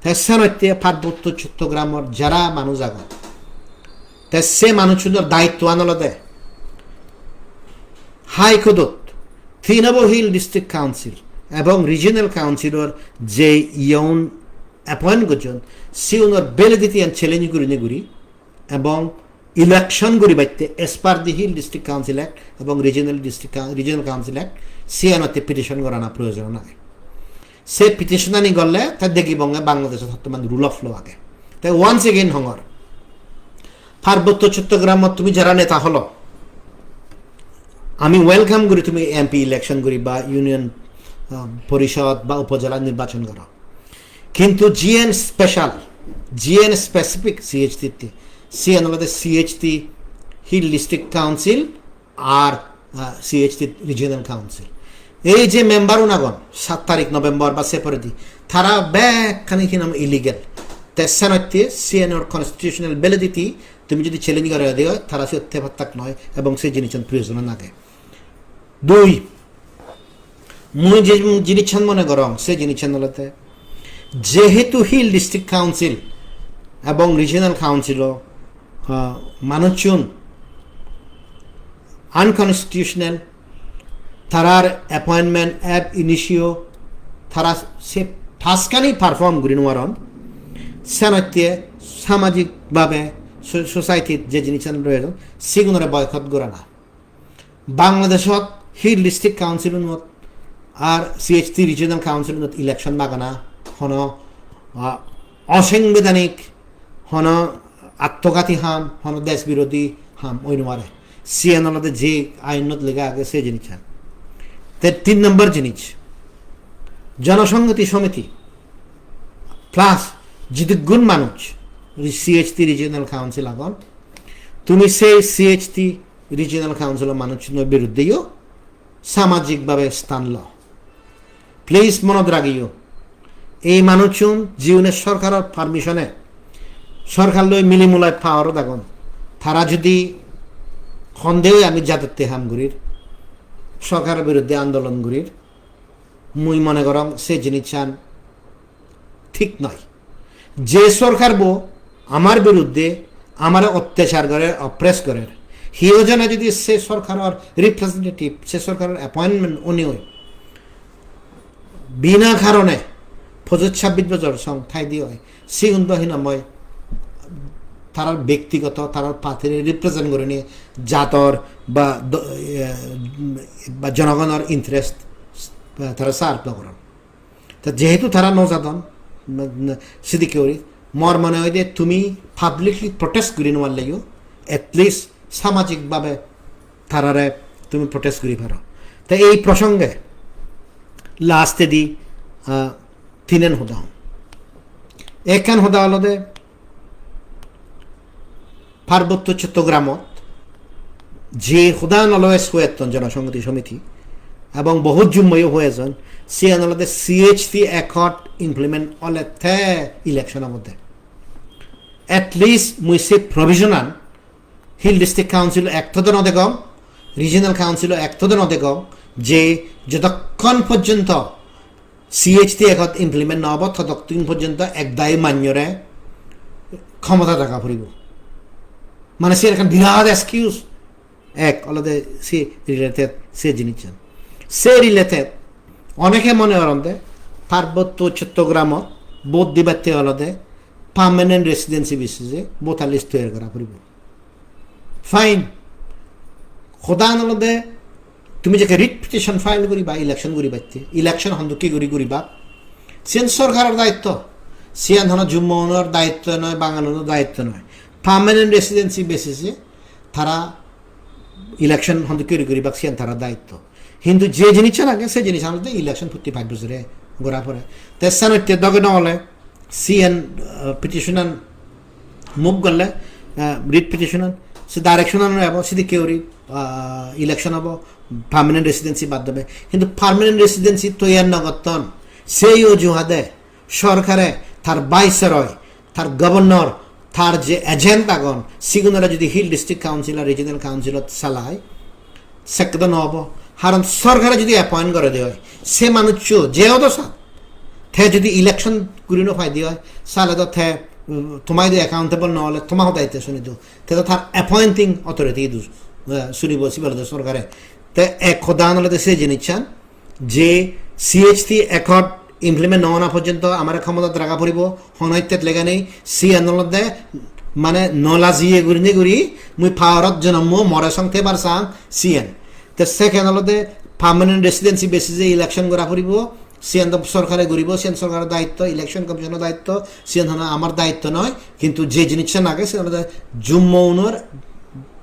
Te senotte Parbotto Chottogramor jara manuj agon, te se manuchunor daittoan olode High Court-ot tinobo Hill District Council ebong Regional Council-or je iyeun appoint gojjon, siunor validity-an challenge gurinei guri ebong election guribatte as per the Hill District Council Act ebong Regional District Coun-, Regional Council Act, siyanotte petition gorana proyojon age. Se petition-ani gorle te degibonge Bangladeshot hottoman rule of law age. Te once again hongor, Parbotto Chottogramot tumi jara neta holo, ami welcome guri tumi M P election guri ba union, um, porishod ba upojela nirbachon goro. Kintu jiyen special, jiyen specific C H T te, siyen olode C H T Hill District Council ar, ah, C H T Regional Council. Ei je member-un agon, saat tarik November ba se poredi, tara bekkani hinam illegal. Te senotte siyenor constitutional validity tumi jodi challenge gore de oi, tara siyot thei pattak noi ebong se jinissan proyojon age. Dui, mui je jinissan mone gorong, se jinissan olode, jehetu Hill District Council ebong Regional Council-o, ah, manuchun unconstitutional, tarar appointment ab initio, tara se taskani perform guri nw paron, senotte samajik bhabe so-, society-t je jinissan royon, sigunore boycott gorana. Bangladeshot Hill District Council-unot ar C H T Regional Council-unot election magana hono, ah, osangbidanik, hono atmogati ham, hono desh birodhi ham oi nw pare. Siyan olode je ainot lega age se jinissan. Te tin number jinis, Jonosonghoti Somiti plus jidukkun manuj C H T Regional Council agon, tumi se C H T Regional Council-o manuchunor biruddeyo samajik bhabe sthan lo. Please monot ragiyo, ei manuchun jiune sorkaror permission-e, sorkar loi milimulai power-ot agon, tara jodi honde oi ami jadotte ham gurir, sorkaror birudde andolon gurir, mui mone gorong se jinissan thik noi. Je sorkarbo amar birudde amare ottechar gorer, oppress gorer, hiyo jone jodi se sorkaror representative, se sorkaror appointment oni oi, bina karone pojoj sabbis bojor song thai di oi, sigun do hinamoi tarar bektigoto, tarar party-re represent gurinei jador ba do-, eh, ba jonogonor interest, eh, tara serve no goron. Ta jehetu tara no jadon, na, na, sidikke guri, mor mone hoide tumi publicly protest guri no parleyo, at least samajik bhabe tarare tumi protest guri paro. Ta ei prosonge last-edi, ah, tinen hoda hon. Ekkan hoda olode, Parbotto Chottogramot je hodan always hoyetton Jonosonghoti Somiti ebong bohut jummoyo hoyejon, siyan olode C H T Accord implement ole te election obode. At least mui se provision-an Hill District Council Act-ot no degong, Regional Council Act-ot no degong, je jotokkon porjonto C H T Accord implement no obo, totokkon porjonto ek dagi manjore khomota daga puribo. Mane se ekkan birat excuse. Ek olode se related se jinissan. Se related oneke mone goronde Parbotto Chottogramot vote dibatte olode permanent residency basis-e voter list toyar gora puribo. Fine. Hodan olode tumi jekke writ petition file guriba election guribatte, election hondokke guri guriba, siyan sorkaror daitto. Siyan hono Jummo-unor daitto noi, Bangal-unor daitto noi. Permanent residency basis-e tara election hondokke guri guribak, siyan tara daitto. Hintu je jinissan age, se jinissan olode election protti pach bojore gora pore. Te senotte doge no ole, siyan, ah, petition-an move gorle, ah, writ petition-an, se direction-an ebo, sidikke guri, ah, election obo, permanent residency bad dibe. Hintu permanent residency toyar no gotton, sei ojuhade sorkare tar viceroy, tar governor, tar je agent agon, sigunore jodi Hill District Council ar Regional Council-ot salai, sekke do no obo. Haron sorkare jodi appoint gore de oi, se manuccho je odo sa, te jodi election guri no pai de oi, sale do te, um, tomai do accountable no ole, toma hoda ite suni do. Te do tar appointing authority do, eh, sunibo sibe olode sorkare. Te ek hodan olode se jinissan je C H T Accord implement no ona porjonto amare khomotat raga poribo, hono ittet lega nei, siyan olode mane no lajiye gurinei guri mui powerot jonommo more song thebar sang siyan. Te second olode permanent residency basis-e election gora poribo, siyan do sorkare guribo, siyan sorkaro daitto, election commission-o daitto, siyan hono amar daitto noi, kintu je jinissan age siyan olode Jummo unor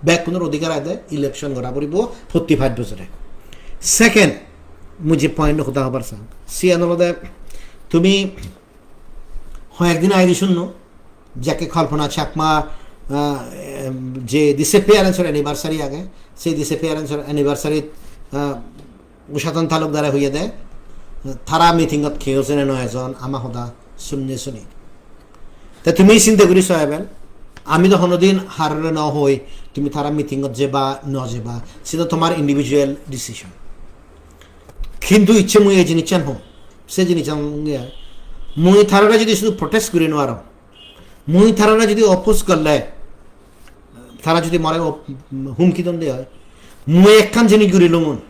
bekkunor odhikar age election gora poribo protti pach bojore. Second, mui je point hoda hobar sang, siyan olode tumi hoyek din age sunno, jekke Kalpana Chakma, ah, em, je disappearance-or anniversary age, se disappearance-or anniversary, ah, Ushaton Talukdare hoyede, tara meeting-ot keo jene no ejon, ama hoda sunne suni. Te tumi sinte guri so eben, ami do honodin harore no hoi, tumi tara meeting-ot jeba, no jeba, se do tomar individual decision. Kintu icche mui ei jinissan hom, se jinissan ye, mui tarare jodi sudu protest guri no parong, mui tarare jodi oppose gorle, tara jodi more op-, humki don de oi, mui ekkan jinis guri lungun,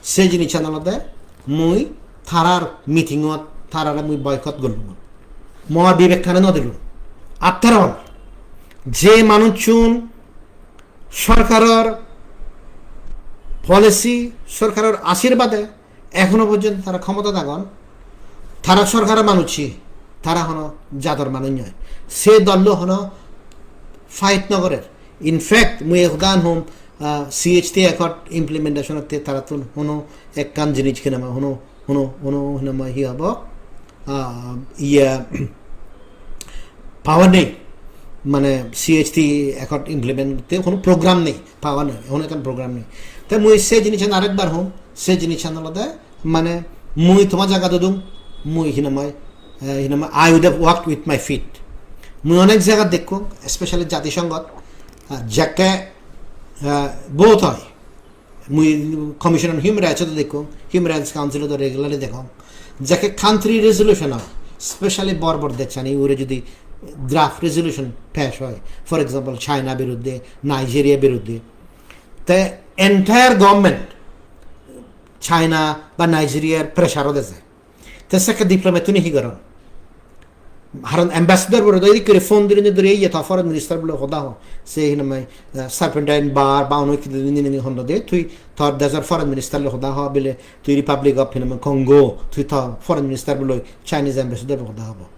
se jinissan olode mui tarar meeting-ot tarare mui boycott gorlungun. Mo bibekkane no dilung. After all, je manuchun sorkaror policy, sorkaror ashirbade ekhono porjonto tara khomotat agon, tara sorkaror manuj hi, tara hono jador manuj noi. Se dollo hono fight no gorer. In fact, mui ek hodan hom, ah, C H T Accord implementation-otte tarattun hono ekkan jinis hinamai, hono, hono, hono hinamai hi hobo, ah, iye, power nei, mane C H T Accord implement te hono program nei, power nei, hono ekkan program nei. Te mui se jinissan arekbar hom, se jinissan olode mane mui toma jagat odung, mui hinamai, eh, hinamai, I would have walked with my feet. Mui onek jagat dekkong, especially Jatisonghot, ah, jekke, ah, vote oi, mui Commission on Human Rights-ot dekkong, Human Rights Council-ot regularly degong. Jekke country resolution oi, specially bor bor dejani ugure jodi draft resolution pass oi, for example, China biruddhe, Nigeria biruddhe, te entire government China ba Nigeria-r pressure-ot eje. Te sekke diplomat-tune hi goron? Haron ambassador bore do edik guri phone duri duri iye ta foreign minister bole hoda ho. Se hinamai, eh, Serpentine Bar ba ono ki duri ni ni hondo de, tui tor dejor foreign minister loi hoda ho bile, tui Republic of hinamai Congo, tui tor foreign minister bole Chinese ambassador loi hoda hobo.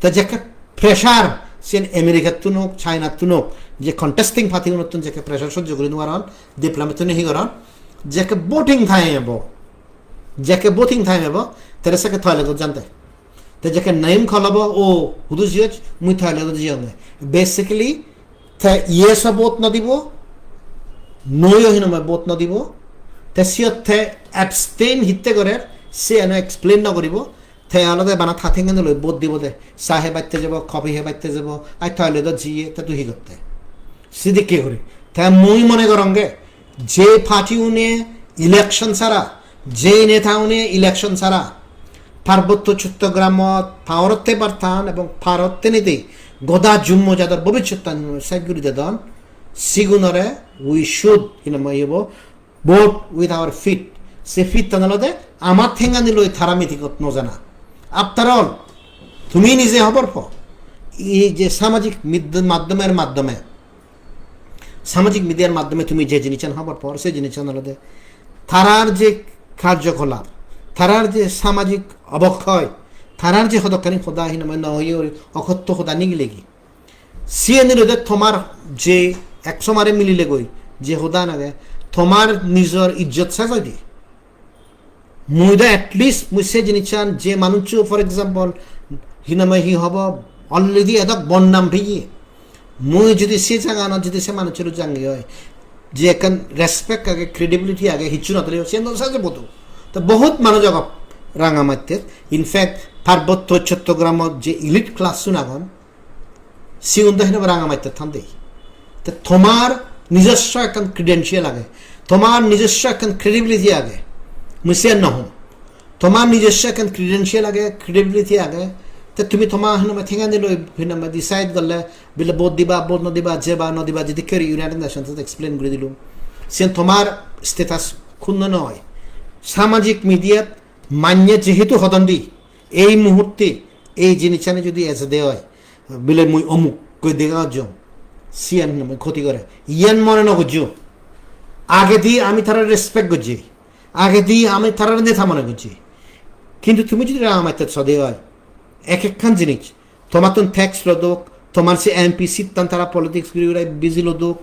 Ta jekke pressure sen America-ttun ok, China-ttun ok, je contesting party-unottun jekke pressure sojjo guri no paron, diplomat-tune hi goron? Jekke voting time ebo, jekke voting time ebo, tere sekke toilet-ot jante. Te jekke name call obo, "O, hudu jiyoj?" "Mui toilet-ot jiyonge." Basically, te yes-o vote no dibo, no-yo hinamai vote no dibo, te siyot te abstain hitte gorer, siyeno explain no guribo, te olode bana ta thengan loi vote dibo de, sa hebatte jebo, coffee hebatte jebo, ai toilet-ot jiye, te tui hi gotte? Sidikke guri. Te mui mone goronge, je party-une election sara, je neta-une election sara, Parbotto Chottogramot power-otte bartan ebong power-otte nide goda Jummo jador bobissottan sej guri dedon, sigunore we should, hinamai ebo, vote with our feet. Se feet-tan olode ama thengani loi tara meeting-ot no jana. After all, tumi nije hobor po, ei je samajik mid-, maddomer maddome, samajik media-r maddome tumi je jinissan hobor por, se jinissan olode tarar je karjokolap, tarar je samajik obokkoi, tarar je hodokkani hoda hinamai no hoye guri okotto hoda nigilegi. Siyen olode tomar je ek somare mililegoi, je hodan age, tomar nijor ijjot sej oide. Mui do at least mui se jinissan je manuccho, for example, hinamai hi hobo, already edok bonnam peye. Mui jodi se jaganot jodi se manuccho jangi oi, je ekkan respect age, credibility age, hicchu no theleyo, siyen do sej obo do. To bohut manuj agon ranga matte. In fact, Parbotto Chottogramot je elite class-un agon, sigun do hinamai ranga matte than de. Te tomar nijosso ekkan credential age, tomar nijosso ekkan credibility age, mui siyan no hom. Tomar nijosso ekkan credential age, credibility age, te tumi tomar hinamai thengani loi hinamai decide gorle, bile vote diba, vote no diba, jeba, no diba, jedikke guri United Nations-ot explain guri dilung. Siyan tomar status Kunno noi. Samajik mediat manye jehetu hodon di, ei muhurte ei jinissani jodi ejede oi, bile mui omuk koi dega ojjong, siyan mui khoti gore. Iyan mone no gojjo. Agedi ami tarare respect gojji. Agedi ami tarare neta mone gojji. Kintu tumi jodi Ranga Maittot sode oi, ek ekkan jinis, tomattun tax lodok, tomar se M P seat-tan tara politics guri guri busy lodok,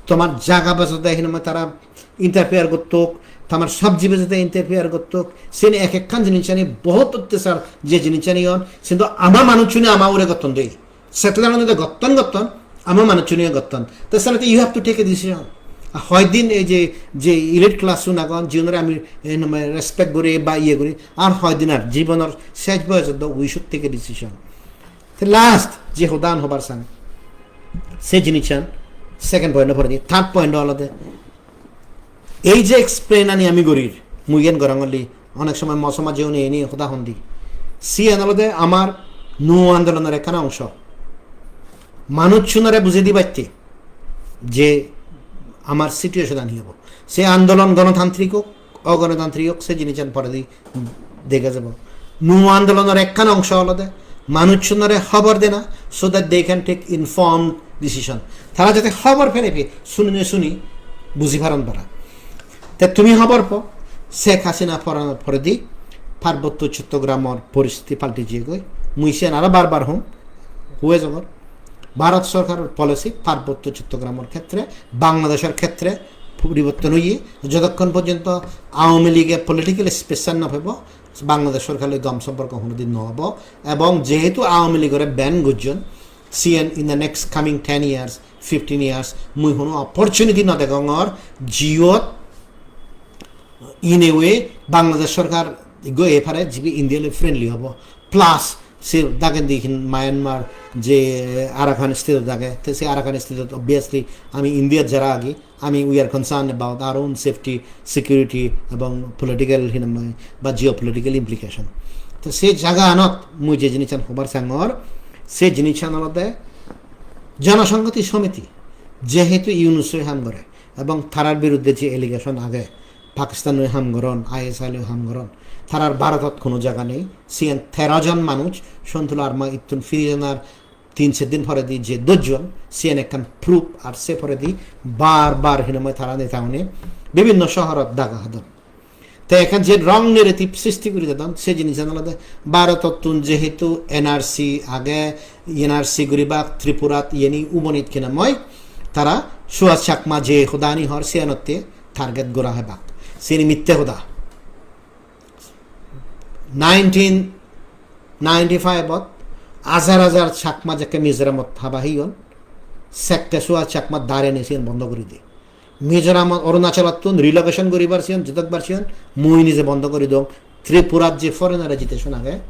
tomar jaga bejode hinamai tara interfere gottok, tomar sabji bejode interfere gottok, seni ek ekkan jinisani bohut ottechar je jinisani on, seni do ama manuchchune ama ugure gotton de. Settler-une do gotton gotton, ama manuchchune gotton. Te senotte you have to take a decision. Ar hoi din ei je, je elite class-un agon, jiunore ami, eh, hinamai respect guri ba iye guri, ar hoi din ar jibonor sej boyosot do we should take a decision. Te last je hodan hobar sang, se jinissan second point-o poredi, third point olode ei je explain-ani ami gorir, mui iyen gorong oli, onek somoy mo somajje une eni hoda hon di. Siyen olode amar nuo andolonor ekkan ongso. Manuchchunore bujei dibatte je amar situation-ani obo. Se andolon gonotantrik ok, ogonotantrik ok, se jinissan poredi dega jabo. Nuo andolonor ekkan ongso olode manuchchunore hobor dena, so that they can take informed decision. Tara jate hobor pene pe, sunine suni buji paron para. Te tumi hobor po, Sheikh Hasina poranor poredi Parbotto Chottogramor poristiti palti jiyegoi. Mui siyan aro bar bar hom, huye jogor. Bharat sorkaror policy Parbotto Chottogramor khetre, Bangladeshor khetre poriborton oye, jotokkon porjonto Awami League-e political space no pebo, Bangladesh sorkar loi gom somporko honodin no obo. Ebong jehetu Awami League-ore ban gojjon, siyen in the next coming ten years, fifteen years, mui hono opportunity no degongor, jiyot in a way Bangladesh sorkar go e pare jibe India loi friendly obo. Plus se dagendi hin Myanmar je Arakan state age, te se Arakan state obviously ami India jara agi, ami we are concerned about our own safety, security ebong political hinamai ba geopolitical implication. To se jaga anot mui je jinissan hobar sangor, se jinissan olode Jonosonghoti Somiti jehetu Yunus-oi ham gore ebong tarar biruddhe je allegation age, Pakistan-oi ham goron, I S I loi ham goron, tarar Bharotot hono jaga nei. Siyen tero jon manuj, Sonthu Larma ittun firi janar tin ser din poredi je dojjon, siyen ekkan proof, ar se poredi bar bar hinamai tara neta une bibinno sohorot daga hadon. Te ekkan je wrong narrative sristi guri dedon, se jinissan olode Bharotottun jehetu N R C age, N R C guribak Tripurat iyeni ubonit hinamai tara Suhas Chakma je hodani hor siyanotte target gora hebak. Siyeni mitte hoda. Nineteen ninety-five-ot hajar hajar Chakma jekke Mizoramot haba heyon, sekke Suhas Chakma dareni siyen bondo guri di. Mizoramot, Arunachalottun relocation guribar siyen, jedokbar siyen, mui nije bondo guri dong. Tripurat je foreigner agitation age,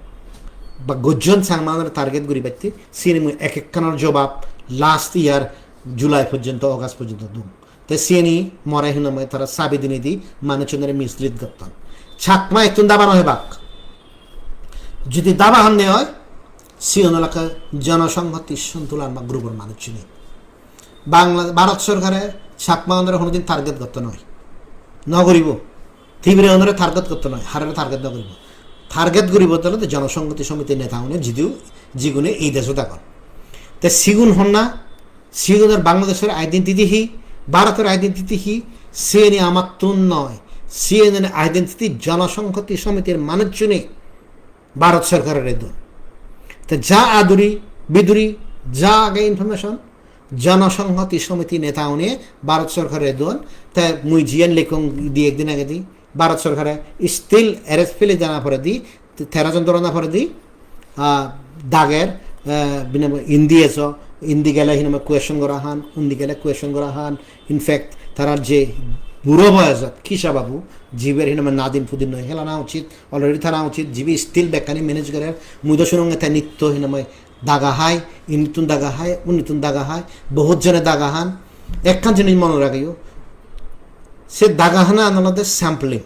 ba gojjon Changma-unore target guribatte, siyeni mui ek ekkanor jobab last year July porjonto, August porjonto dong. Te siyeni more hinamai tara sabi dinei di manuchunore mislead gotton. Chakma ittun daba no hebak. Jodi daba honne oi, siyon olakke Jonosonghoti Sonthu Larma group-or manuchchune. Bangla, Bharat sorkare Chakma-unore honodin target gotto noi. No guribo. Tibire-unore target gotto noi, harare target no guribo. Target guribo tole to Jonosonghoti Somiti neta-une, jidu, jigune ei dejot agon. Te sigun honna, sigunor Bangladeshor identity hi, Bharotor identity hi, siyeni amattun noi. Siyeni identity Jonosonghoti Somitir manuchchune Bharot sorkarore don. Te ja aduri, biduri, ja age information, Jonosonghoti Somiti neta-une Bharot sorkarore don. Te mui jiyan likkong di ekdin agedi, Bharot sorkare still arrest file jana poredi, te-, tero jon dhorana poredi, ah, dager, eh, bine-, indi ejo, indi gele hinamai question gora han, undi gele question gora han. In fact, tarar je buro boyojot Kisha Babu, jiber hinamai nadin pudin noi helana uchit, already thana uchit, jibe still bekkani manage gorer, mui do sunonge te nitto hinamai daga hai, inittun daga hai, unittun daga hai, bohut jone daga han. Ekkan jinis mone ragiyo, se daga hana an olode sampling.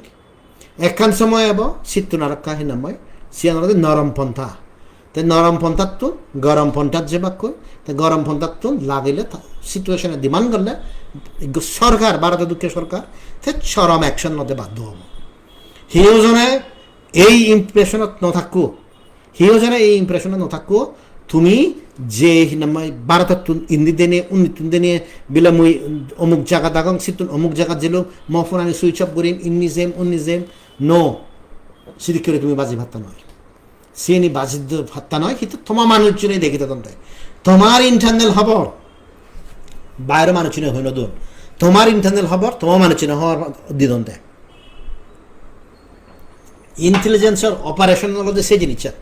Ekkan somoy ebo, sittun arokka hinamai, siyan olode norom pontha. Te norom ponthattun gorom ponthat jebakkoi, te gorom ponthattun lagile ta-, situation-e demand gorle, ekko sorkar, Bharoto dokke sorkar, te chorom action lote baddo obo. Hiyo jone ei impression-ot no thakko, hiyo jone ei impression-ot no thakko, tumi je hinamai Bharotottun indi dene, unnittun dene, bile mui omuk jagat agong, sittun omuk jagat jelung, mo phone-ani switch off gurim, inni jem, unni jem, no, sidikke guri tumi baji patta noi. Siyeni baji do patta noi, hintu toma manuchchune degi dedonde. Tomar internal hobor baire manuchchune hoi no don. Tomar internal hobor toma manuchchune hobor didonde. Intelligence-or operation olode se jinissan.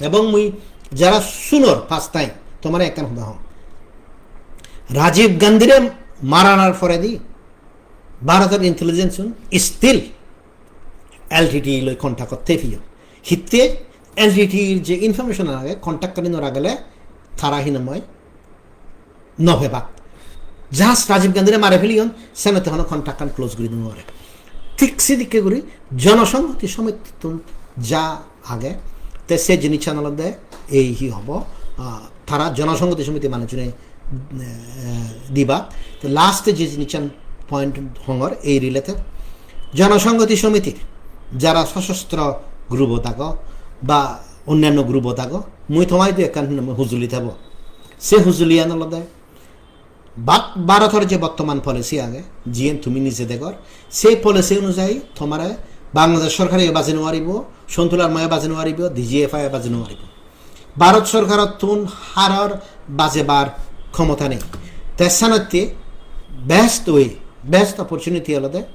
Ebong mui jara sunor first time, tomare ekkan hoda hong. Rajiv Gandhire maranar poredi Bharotor intelligence-un still L T T E loi contact gotte piyon. Hitte L T T E-r je information age, contact ani no ragele tara hinamai no pebak. Just Rajiv Gandhire mare peliyon, senotte hono contact-an close guri dun ore. Thik sidikke guri Jonosonghoti Somitittun ja age, te se jinissan olode ei hi hobo, ah, tara Jonosonghoti Somiti manuchune, eh, diba. Te last je jinissan point hongor ei related, Jonosonghoti Somitir jara sosostro group-ot ago ba onnanno group-ot ago, mui tomaidu ekkan hujuli thebo. Se hujuliyan olode Bak-, Bharotor je bottoman policy age, jiyen tumi nije degor, sei policy onujayi tomare Bangladesh sorkare baji no paribo, Sontu Larmayo baji no paribo, D G F I baji no paribo. Bharot sorkarottun haror bajebar khomota nei. Te senotte best way, best opportunity olode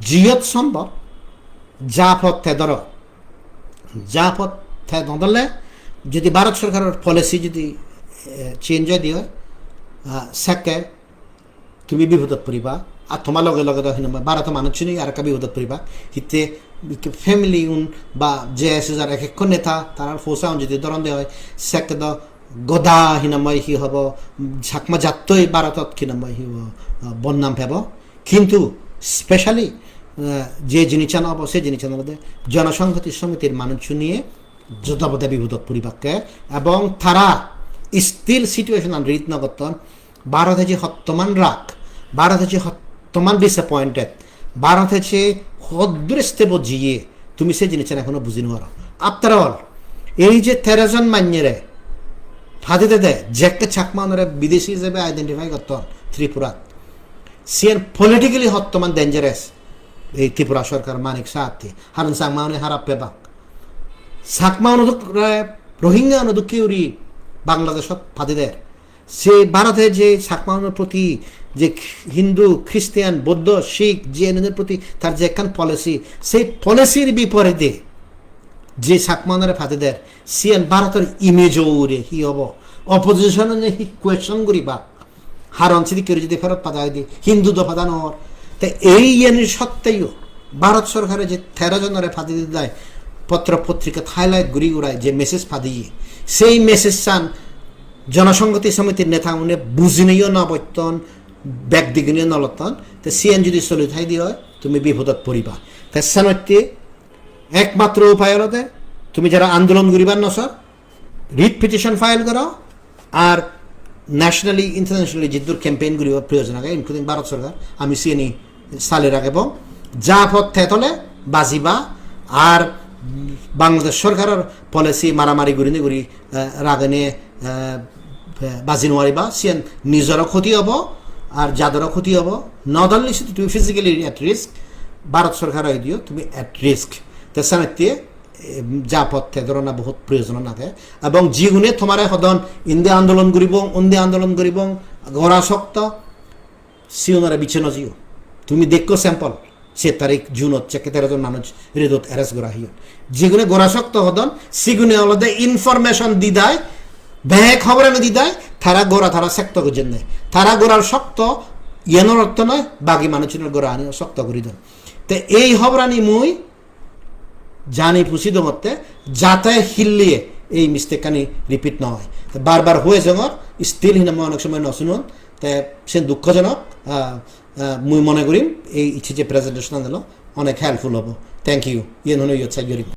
jiyot sombhob ja pot te doro. Ja pot te no dole, jodi Bharot sorkaror policy jodi, eh, change oi di oi, ah, sekke tumi bipodot poriba. Ar toma loge loge do hinamai Bharoto manuchchune ar ekka bipodot poriba. Hitte family un ba J S S-or ek ekko neta, tarar posa un jodi doron de oi, sekke do goda hinamai hi hobo, Chakma jattoi Bharotot hinamai hi hobo, ah, bodnam pebo. Kintu specially, eh, je jinissan obo, se jinissan olode Jonosonghoti Somitir manuchchune joda boda bipodot puribakke, ebong tara still situation-an read no gotton. Bharote je hottoman rag, Bharote je hottoman disappointed, Bharote je hoddur step-ot jiye, tumi se jinissan ekhono buji no paro. After all, ei je tero jon mannyere padi dede, jekke Chakma unore bideshi hijebe identify gotton Tripurat, siyen politically hottoman dangerous. Ei Tripura sorkar Manik Saha atte, haron Chakma une harap pebak. Chakma unu dok-, re-, Rohingya unu dokke guri Bangladeshot padi der. Se Bharote je Chakma unor proti je Hindu, Christian, Buddho, Sikh, Jain unor proti tar je ekkan policy, sei policy-r biporide je Chakma unore padi der, siyen Bharotor image-o ugure hi obo? Opposition-e hi question guribak? Haron sidikke guri jodi ferot pada oide, Hindu do pada nw or. Te ei iyeni sotteyo Bharot sorkare je tero jonore padi didai potro potrikat highlight guri gurai je message padiye, sei message-an Jonosonghoti Somitir neta une bujineyo nw bojjon, bek digineyo nw lotton. Te siyen jodi soli thaide oi, tumi bipodot poriba. Te senotte ekmatro upai olode tumi jara andolon guribar nw sor, writ petition file goro, ar nationally, internationally jiddur campaign guribar proyojon age, including Bharot sorkar, ami siyeni sale ragebong. Ja pot te tole bajiba, ar Bangladesh sorkaror policy maramari gurinei guri, eh, ragene, eh, baji nw pariba, siyen nijoro khoti obo, ar jadoro khoti obo. Not only sidu tumi physically at risk, Bharot sorkar oidiyo tumi at risk. Te senotte, em, ja pot te dorona bohut proyojon age. Ebong jigune tomare hodon, indi andolon guribong, undi andolon guribong, gora sokto, siunore biche nw jiyo. Tumi dekko sample, set tarik June-ot jekke tero jon manuj redot arrest gora oyon. Jigune gora sokto hodon, sigune olode information didai, bek hoborani didai, tara gora tara sokto gojjenne. Tara gorar sokto, iyanor ortho noi, bagi manuchunor gorani sokto guri don. Te ei hoborani mui jani pusi dongotte, jate hilliye ei mistake ani repeat nw oi. Te bar bar hoi jongor, still hinamai onek somoy nw sunon, te sen dukkojonok, ah, ah, mui mone gurim ei icche je presentation an elo onek helpful obo. Thank you. Iyen hone iyot sai gurim.